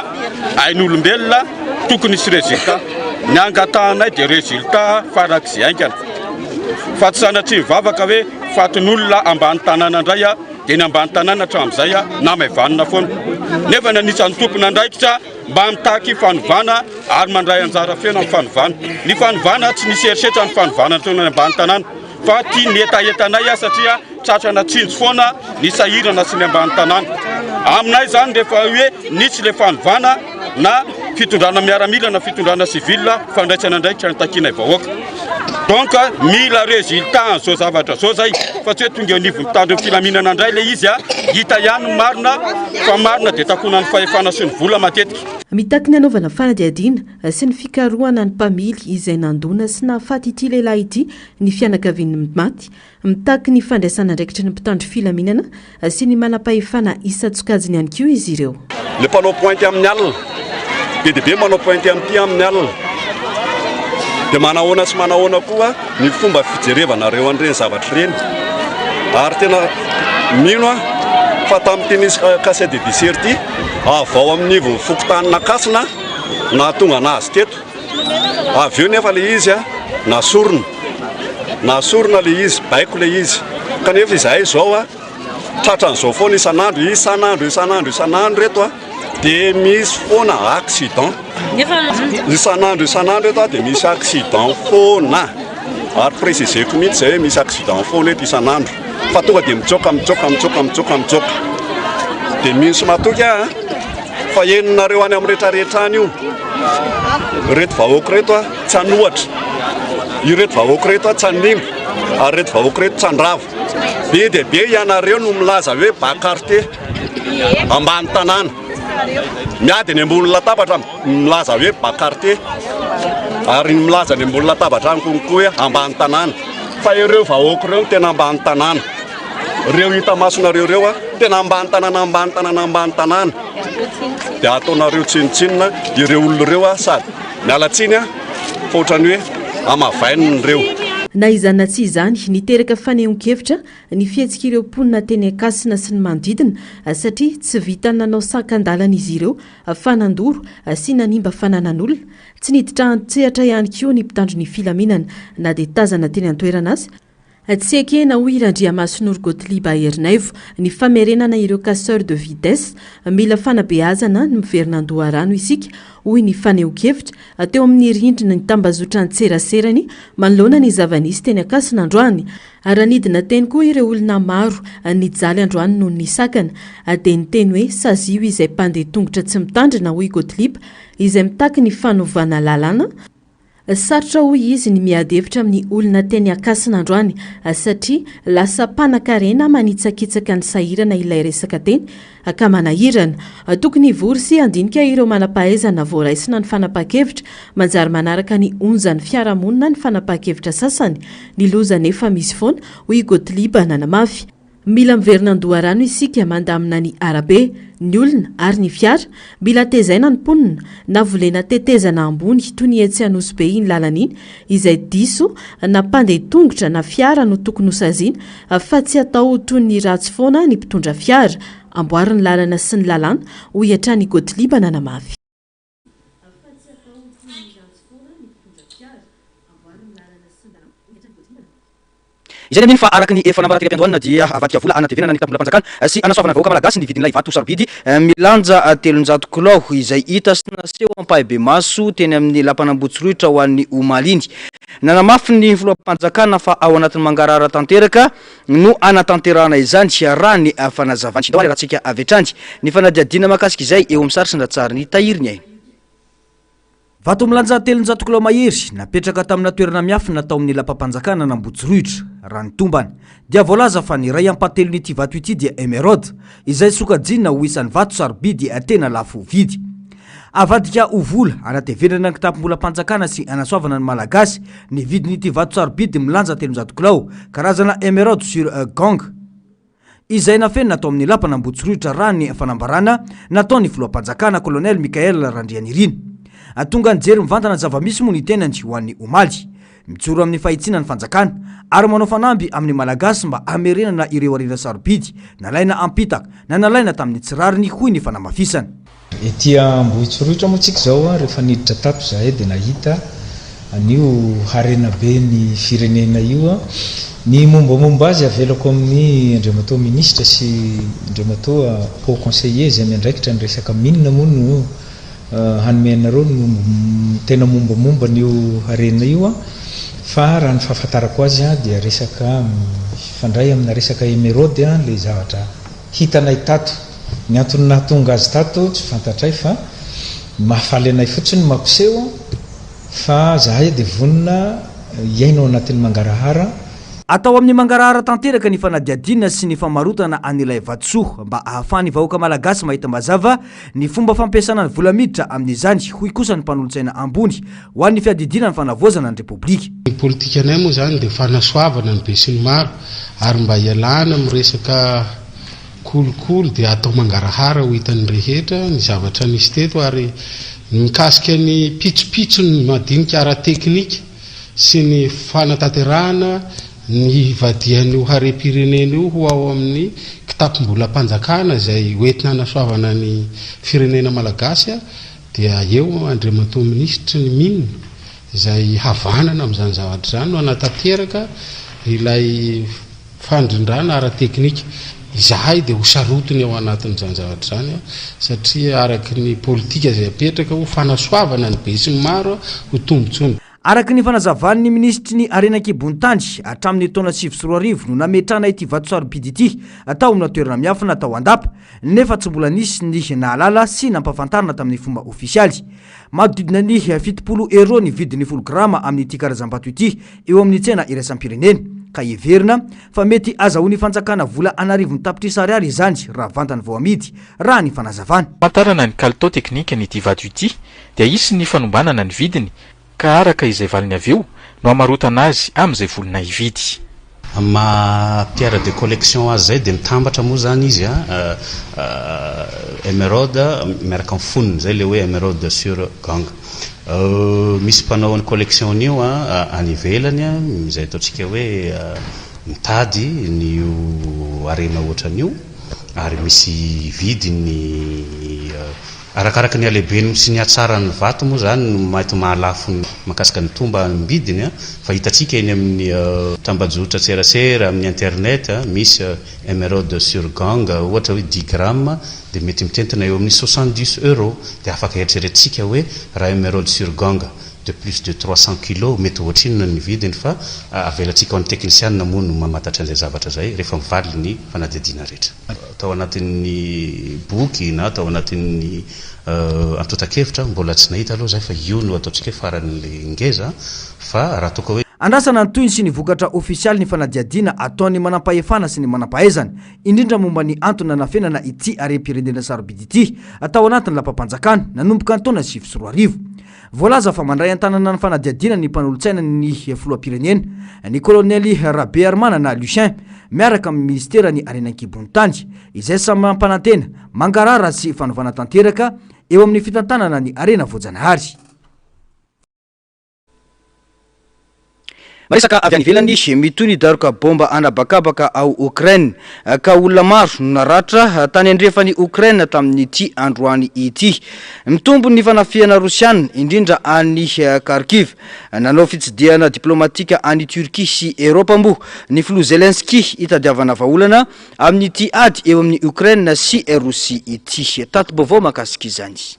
ain'olombelona, tokony hisy résultat. Ny angatahanay dia résultat farak'izay haingana. Fa tsy sanatria mivavaka hoe fatin'olona ambany tanàna indray dia ny ambany tanàna hatramin'izay namaivanina foana nefa ny anisan'ny tompon'andraikitra mba mitaky fanovana ary mandray anjara feno amin'ny fanovana. Ny fanovana tsy nisy herisetra ny fanovana teo ny ambany tanàna fa tia ny hetahetanay aho satria tratrana tsinjo foana ny sahirana sy ny ambany tanàna. Aminay izany rehefa hoe nisy le fanovana na fitondrana miaramila na fitondrana civil fandraisana andraikitra ny takianay vahoaka. Donc mila résultat an'izao zavatra zao zay fa tsy hoe tonga eo anivon'ny mpitandro ny filaminana indray le izy a, hita ihany ny marina fa marina dia takonan'ny fahefana sy ny vola matetika. Mitaky ny hanaovana fanadihadiana sy ny fikarohana ny mpamily izay nandona sy nahafaty ity lehilahy ity ny fianakavian'ny maty Mitaky ny fandraisan'andraikitry ny mpitandro filaminana sy ny manam-pahefana isan-tsokajiny ihany koa izy ireo. Le mpanao pointe amin'ny alina, be dia be manao pointe amin'ity amin'ny alina. Dia manahoana sy manahoana koa ny fomba fijerevanareo an'ireny zavatra ireny. Ary tena mino aho fa tamin'ity nisy casse de visser ity, avy ao amin'ny ivon'ny fokontanin'Ankasina nahatonga anazy teto. Avy eo nefa le izy nasorina, nasorina le izy, baiko le izy. Kanefa izahay izao a, tratran'izao foana isan'andro, isan'andro, isan'andro, isan'andro eto a, dia misy foana accident. Isan'andro, isan'andro eto a, dia misy accident foana. Ary préciser-ko mihitsy izay hoe misy accident foana eto isan'andro. Fa tonga dia mitsoaka, mitsoaka, mitsoaka, mitsoaka, mitsoaka. Dia mino sy matoky aho a. Fa henonareo any amin'ny rehetra rehetra any io. Ireto vahoaka ireto a, tsy hanohatra. Ireto vahoaka ireto a, tsy hanimba. Ary ireto vahoaka ireto tsy handrava. Be dia be ianareo no milaza hoe bas quartier, ambany tanàna. Miady eny ambony latabatra milaza hoe bas quartier. Ary ny milaza any ambony latabatra any konko hoe ambany tanàna. Fa ireo vahoaka ireo no tena ambany tanàna. Ireo hita masonareo ireo a, tena ambany tanàna ambany tanàna ambany tanàna. Dia ataonareo tsinontsinona ireo olona ireo a, sady miala tsiny a, fa ohatran'ny hoe hamavainina ireo. Na izany na tsy izany, niteraka fanehoan-kevitra ny fihetsik'ireo mponina teny Ankasina sy ny manodidina satria tsy vitan'ny nanao sakan-dalana izy ireo fa nandoro sy nanimba fananan'olona. Tsy niditra an-tsehatra ihany koa ny mpitandro ny filaminana na dia tazana teny an-toerana aza. Tsy ekena, hoy Randriamasinoro Gothlieb Herinaivo, ny famerenana ireo casseurs de vitesse. Mila fanabeazana ny miverina an-doharano isika, hoy ny fanehoan-kevitra teo amin'ny rindrina ny tambazotran-tseraserany manoloana ny zava-nisy teny Ankasina androany. Raha nidina teny koa ireo olona maro nijaly androany noho ny sakana dia niteny hoe sazio izay mpandeha tongotra tsy mitandrina, hoy Gothlieb, izay mitaky ny fanovana lalàna. Sarotra hoy izy ny miady hevitra amin'ny olona teny Ankasina androany satria lasa mpanankarena manitsakitsaka ny sahirana ilay resaka teny ka manahirana. Tokony hivory sy handinika ireo manam-pahaizana vao raisina ny fanapahan-kevitra, manjary manaraka ny onjan'ny fiarahamonina ny fanapahan-kevitra sasany, ny loza anefa misy foana, hoy i Gothlieb nanamafy. Mila miverina an-doharano isika mandamina ny arabe, ny olona ary ny fiara. Mila tezaina ny mponina, na volena tetezana ambony toy ny etsy Anosibe iny lalana iny, izay diso na mpandeha tongotra na fiara no tokony hosaziana fa tsy atao ho toy ny ratsy foana ny mpitondra fiara. Amboary ny lalana sy ny lalàna, hoy hatrany i Gothlieb nanamafy. Izay ny amin'iny fa araka ny efa nambara tery am-piandohana dia avadika vola hanatevenana ny kitapom-bolam-panjakana sy hanasoavana ny vahoaka malagasy ny vidin'ilay vato sarobidy milanja 300 kilao izay hita sy naseho ampahibemaso teny amin'ny lapan'Ambohitsorohitra ho an'ny omaly iny. Nanamafy ny filoham-panjakana fa ao anatin'ny mangarahara tanteraka no hanatanterahana izany raha ny fanazavany. Ndao ary arahantsika avy hatrany ny fanadihadiana mahakasika izay eo amin'ny sary sy ny ratsarin'i Tahiry ny aina. Vato milanja 300 kilao mahery, napetraka tamina toerana miafina tao amin'ny lapam-panjakana an'Ambohitsorohitra, raha ny tombana, dia voalaza fa ny iray ampahatelon'ity vato ity dia emeraude, izay sokajiana ho isan'ny vato sarobidy tena lafo vidy. Avadika ho vola, anatevenana ny kitapom-bolam-panjakana sy anasoavana ny Malagasy, ny vidin'ity vato sarobidy milanja 300 kilao, karazana emeraude sur gang. Izay nafenina tao amin'ny lapan'Ambohitsorohitra raha ny fanambarana nataon'ny filoham-panjakana Colonel Michaël Randrianirina. Tonga nijery mivantana ny zava-misy moa ny tenany ho an'ny omaly. Mijoro amin'ny fahitsiana ny fanjakana ary manao fanamby amin'ny Malagasy mba hamerenana ireo harena sarobidy nalaina am-pitaka na nalaina tamin'ny tsy rariny hoy ny fanamafisana. Ety Ambohitsorohitra moa tsika izao, rehefa niditra tato izahay dia nahita an'io harena be ny firenena io. Ny mombamomba azy avelako amin'ny Andriamatoa Minisitra sy Andriamatoa Haut Conseiller izay miandraikitra ny resaka mine moa no hanome anareo ny tena mombamomba an'io harena io fa raha ny fahafantarako azy dia resaka mifandray amina resaka emeraude ilay zavatra Hitanay tato. Ny antony nahatonga azy tato tsy fantatray fa ny mahafaly anay fotsiny mampiseho fa zahay dia vonona hiaina ao anatin'ny mangarahara. Atao amin'ny mangarahara tanteraka ny fanadihadiana sy ny famarotana an'ilay vatosoa mba ahafahan'ny vahoaka malagasy mahita mazava ny fomba fampiasana ny vola miditra amin'izany, hoy kosa ny mpanolotsaina ambony ho an'ny fiadidiana ny fanavaozana ny Repoblika. Ny politikanay moa izany dia fanasoavana ny besinimaro ary mba hialana amin'ny resaka kolikoly dia atao mangarahara ho hitan'ny rehetra ny zavatra nisy teto ary ny mikasika ny pitsopitsony madinika ara-teknika sy ny fanatanterahana ny hivadihan'io harem-pirenena io ho ao amin'ny kitapom-bolam-panjakana izay hoentina hanasoavana ny firenena malagasy dia eo Andriamatoa Minisitry ny Mines izay havanana amin'izany zavatra izany no hanatanteraka ilay fandrindrana ara-teknika. Izahay dia ho sarotiny ao anatin'izany zavatra izany satria araka ny politika izay apetraka ho fanasoavana ny besinimaro ho tombontsoan'ny. Araka ny fanazavan'ny minisitry ny Harena an-kibon'ny tany, hatramin'ny taona 2009 no nametrahana ity vato sarobidy ity tao amina toerana miafina tao Andapa, nefa tsy mbola nisy ny nahalala sy nampahafantarina tamin'ny fomba ofisialy. Manodidina ny 70 euros ny vidin'ny folo grama amin'ity karazam-bato ity eo amin'ny tsena iraisam-pirenena, ka heverina fa mety azahoan'ny fanjakana vola an'arivony tapitrisa ariary izany raha vantany vao amidy, raha ny fanazavana. Famantarana ny kalitao teknikan'ity vato ity dia hisy ny fanombanana ny vidiny ka araka izay valiny avy eo no hamarotana azy amin'izay vonona hividy. Amin'ny maha pierre de collection azy izay dia mitambatra moa izany izy an, emeraude miaraka amin'ny fonony, izay ilay hoe emeraude sur gang. Misy mpanao an'io collection io any ivelany izay ataontsika hoe mitady an'io harena ohatran'io ary misy vidiny Arakaraka ny halehibeny sy ny hatsaran'ny vato moa izany no mety mahalafo ny mahakasika ny tombam-bidiny fa hitantsika eny amin'ny tambajotran-tserasera, amin'ny internet, misy emeraude sur gang ohatra hoe dix grammes dia mety mitentina eo amin'ny soixante-dix euros dia afaka eritreretintsika hoe raha emeraude sur gang de plus de 300 kilos mety ohatrinona ny vidiny fa avelantsika ho an'ny teknisianina moa no mamantatra an'izay zavatra izay rehefa mivaly ny fanadihadiana rehetra. Tao anatin'ny boky na tao anatin'ny antontan-kevitra mbola tsy nahita aloha izay fa io no ataontsika hoe faran'ilay ngeza fa raha toa ka hoe. Andrasana ny tohiny sy ny vokatra ofisialy ny fanadihadiana ataon'ny manampahefana sy ny manampahaizana, indrindra momba ny antony nanafenana ity harem-pirenena sarobidy ity tao anatin'ny lapam-panjakana nanomboka ny taona 2009. Voalaza fa mandray an-tanana ny fanadihadiana ny mpanolotsaina ny filoham-pirenena, ny kolonely Rabearimanana Lucien, miaraka amin'ny minisiteran'ny harena an-kibon'ny tany, izay samy mampanantena mangarahara sy fanovana tanteraka eo amin'ny fitantanana ny harena voajanahary. Miresaka avy any ivelany, mitohy ny daroka baomba an'habakabaka ao Okraina, ka olona maro no naratra tany andrefan'i Okraina tamin'ity androany ity. Mitombo ny fanafihana Rosiana, indrindra any Kharkiv. Nanao fitsidihana diplaomatika any Turquie sy Eoropa moa ny filoha Zelensky hitadiavana vahaolana amin'ity ady eo amin'i Okraina sy Rosia ity. Tati-baovao mahakasika izany.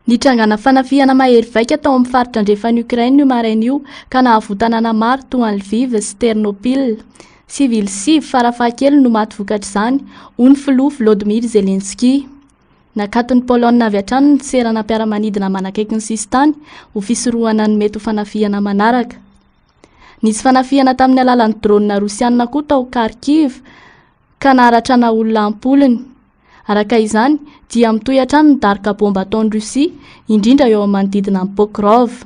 Nitrangana fanafihana mahery vaika tao amin'ny faritra andrefan'i Ukraine io maraina io ka nahavoa tanàna maro toa an'i Lviv sy Ternopil. Sivily sivy farafahakeliny no maty vokatr'izany, hoy ny filoha Volodymyr Zelensky. Nakaton'i Polonina avy hatrany ny seranam-piaramanidina manakaiky ny sisintany ho fisorohana ny mety ho fanafihana manaraka. Nisy fanafihana tamin'ny alalan'ny drone rosianina koa tao Kharkiv, ka naharatrana olona am-polony. Araka izany, dia mitohy hatrany ny daroka baomba ataon'i Russie, indrindra eo amin'ny manodidina an'i Pokrov.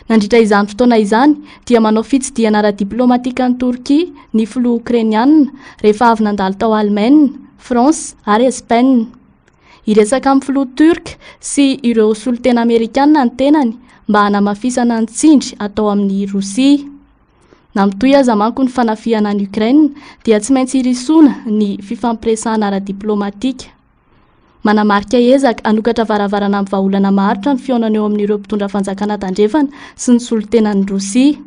Nandritra izany fotoana izany, dia manao fitsidihana ara-diplaomatika an'i Torkia ny filoha Okrainiana, rehefa avy nandalo tao Alemaina, France ary Espaina. Hiresaka amin'ny filoha Turk sy ireo solontena Amerikana ny tenany mba hanamafisana ny tsindry atao amin'i Rosia. Na mitohy aza manko ny fanafihana an'i Ukraine dia tsy maintsy irisoana ny fifampiresahana ara-diplaomatika. Manamarika ezaka hanokatra varavarana amin'ny vahaolana maharitra ny fihaonana eo amin'ireo mpitondra fanjakana tandrefana sy ny solontenan'i Rosia.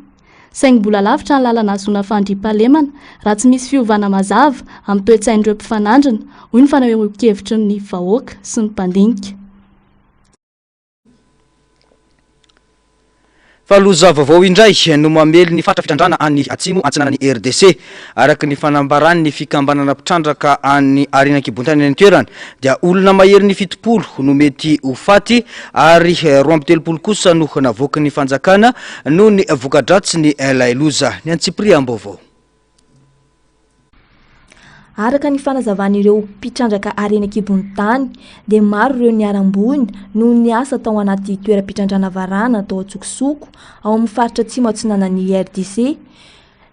Saingy mbola lavitra ny lalana hahazoana fandriampahalemana raha tsy misy fiovana mazava amin'ny toe-tsain'ireo mpifanandrina, hoy ny fanehoan-kevitry ny vahoaka sy ny mpandinika. Fa loza vaovao indray no mamely ny faritra fitrandrahana any Atsimo Atsinanan'i RDC. Araka ny fanambaran'ny fikambanana mpitrandraka any harena an-kibon-tany any an-toerana dia olona maherin'ny 70 no mety ho faty ary 32 kosa no navoaky ny fanjakana noho ny voka-dratsin'ny ilay loza. Ny antsipiriam-baovao. Araka ny fanazavan'ireo mpitrandraka harena an-kibon'ny tany dia maro ireo niharam-boina noho ny asa tao anaty toeram-pitrandrahana varahana tao Antsokosoko ao amin'ny faritra Atsimo Atsinanan'i RDC.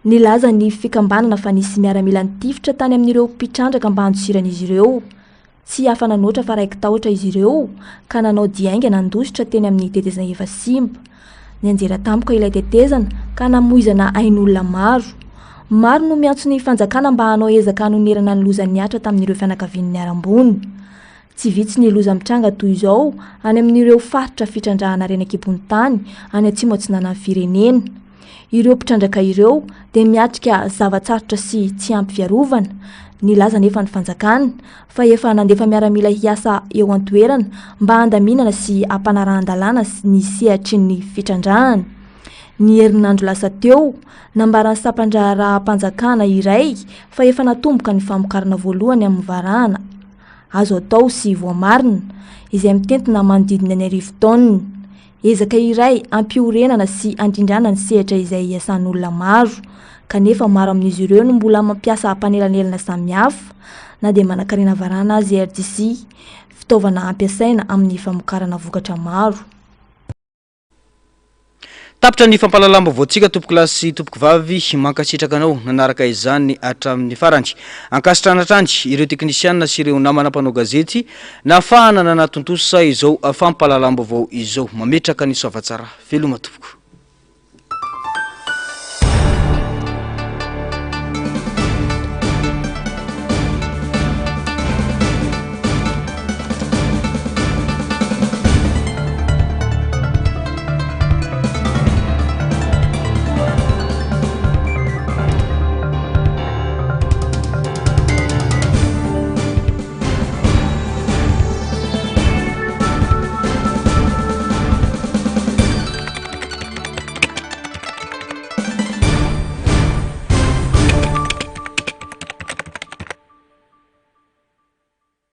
Nilaza ny fikambanana fa nisy miaramila nitifitra tany amin'ireo mpitrandraka mba handosiran'izy ireo. Tsy afa-nanoatra fa raiki-tahotra izy ireo ka nanao dia haingana handositra teny amin'ny tetezana efa simba. Nianjera tampoka ilay tetezana ka namoizana ain'olona maro. Maro no miantso ny fanjakana mba hanao ezaka hanonerana ny loza nihatra tamin'ireo fianakavian'ny niharam-boina. Tsy vitsy ny loza mitranga toy izao any amin'ireo faritra fitrandrahana harena an-kibon'ny tany any atsimo atsinanan'ny firenena. Ireo mpitrandraka ireo dia miatrika zava-tsarotra sy tsy ampy fiarovana. Nilaza anefa ny fanjakana fa efa nandefa miaramila hiasa eo an-toerana mba handaminana sy hampanarahan-dalàna ny sehatry ny fitrandrahana. Ny herinandro lasa teo, nambaran'ny sampan-draharaham-panjakana iray fa efa natomboka ny famokarana voalohany amin'ny varahana azo atao sy voamarina, izay mitentina manodidina ny arivo taonina. Ezaka iray hampiorenana sy handrindrana ny sehatra izay iasan'olona maro, kanefa maro amin'izy ireo no mbola mampiasa mpanelanelana samihafa, na dia manankarena varahana aza i RDC, fitaovana ampiasaina amin'ny famokarana vokatra maro. Tapitra ny fampahalalam-baovaontsika tompokolahy sy tompokovavy, mankasitraka anao nanaraka izany hatramin'ny farany. Ankasitrahana hatrany ireo teknisiana sy ireo namana mpanao gazety nahafahana nanatontosa izao fampahalalam-baovao izao. Mametraka ny soavatsara. Veloma tompoko.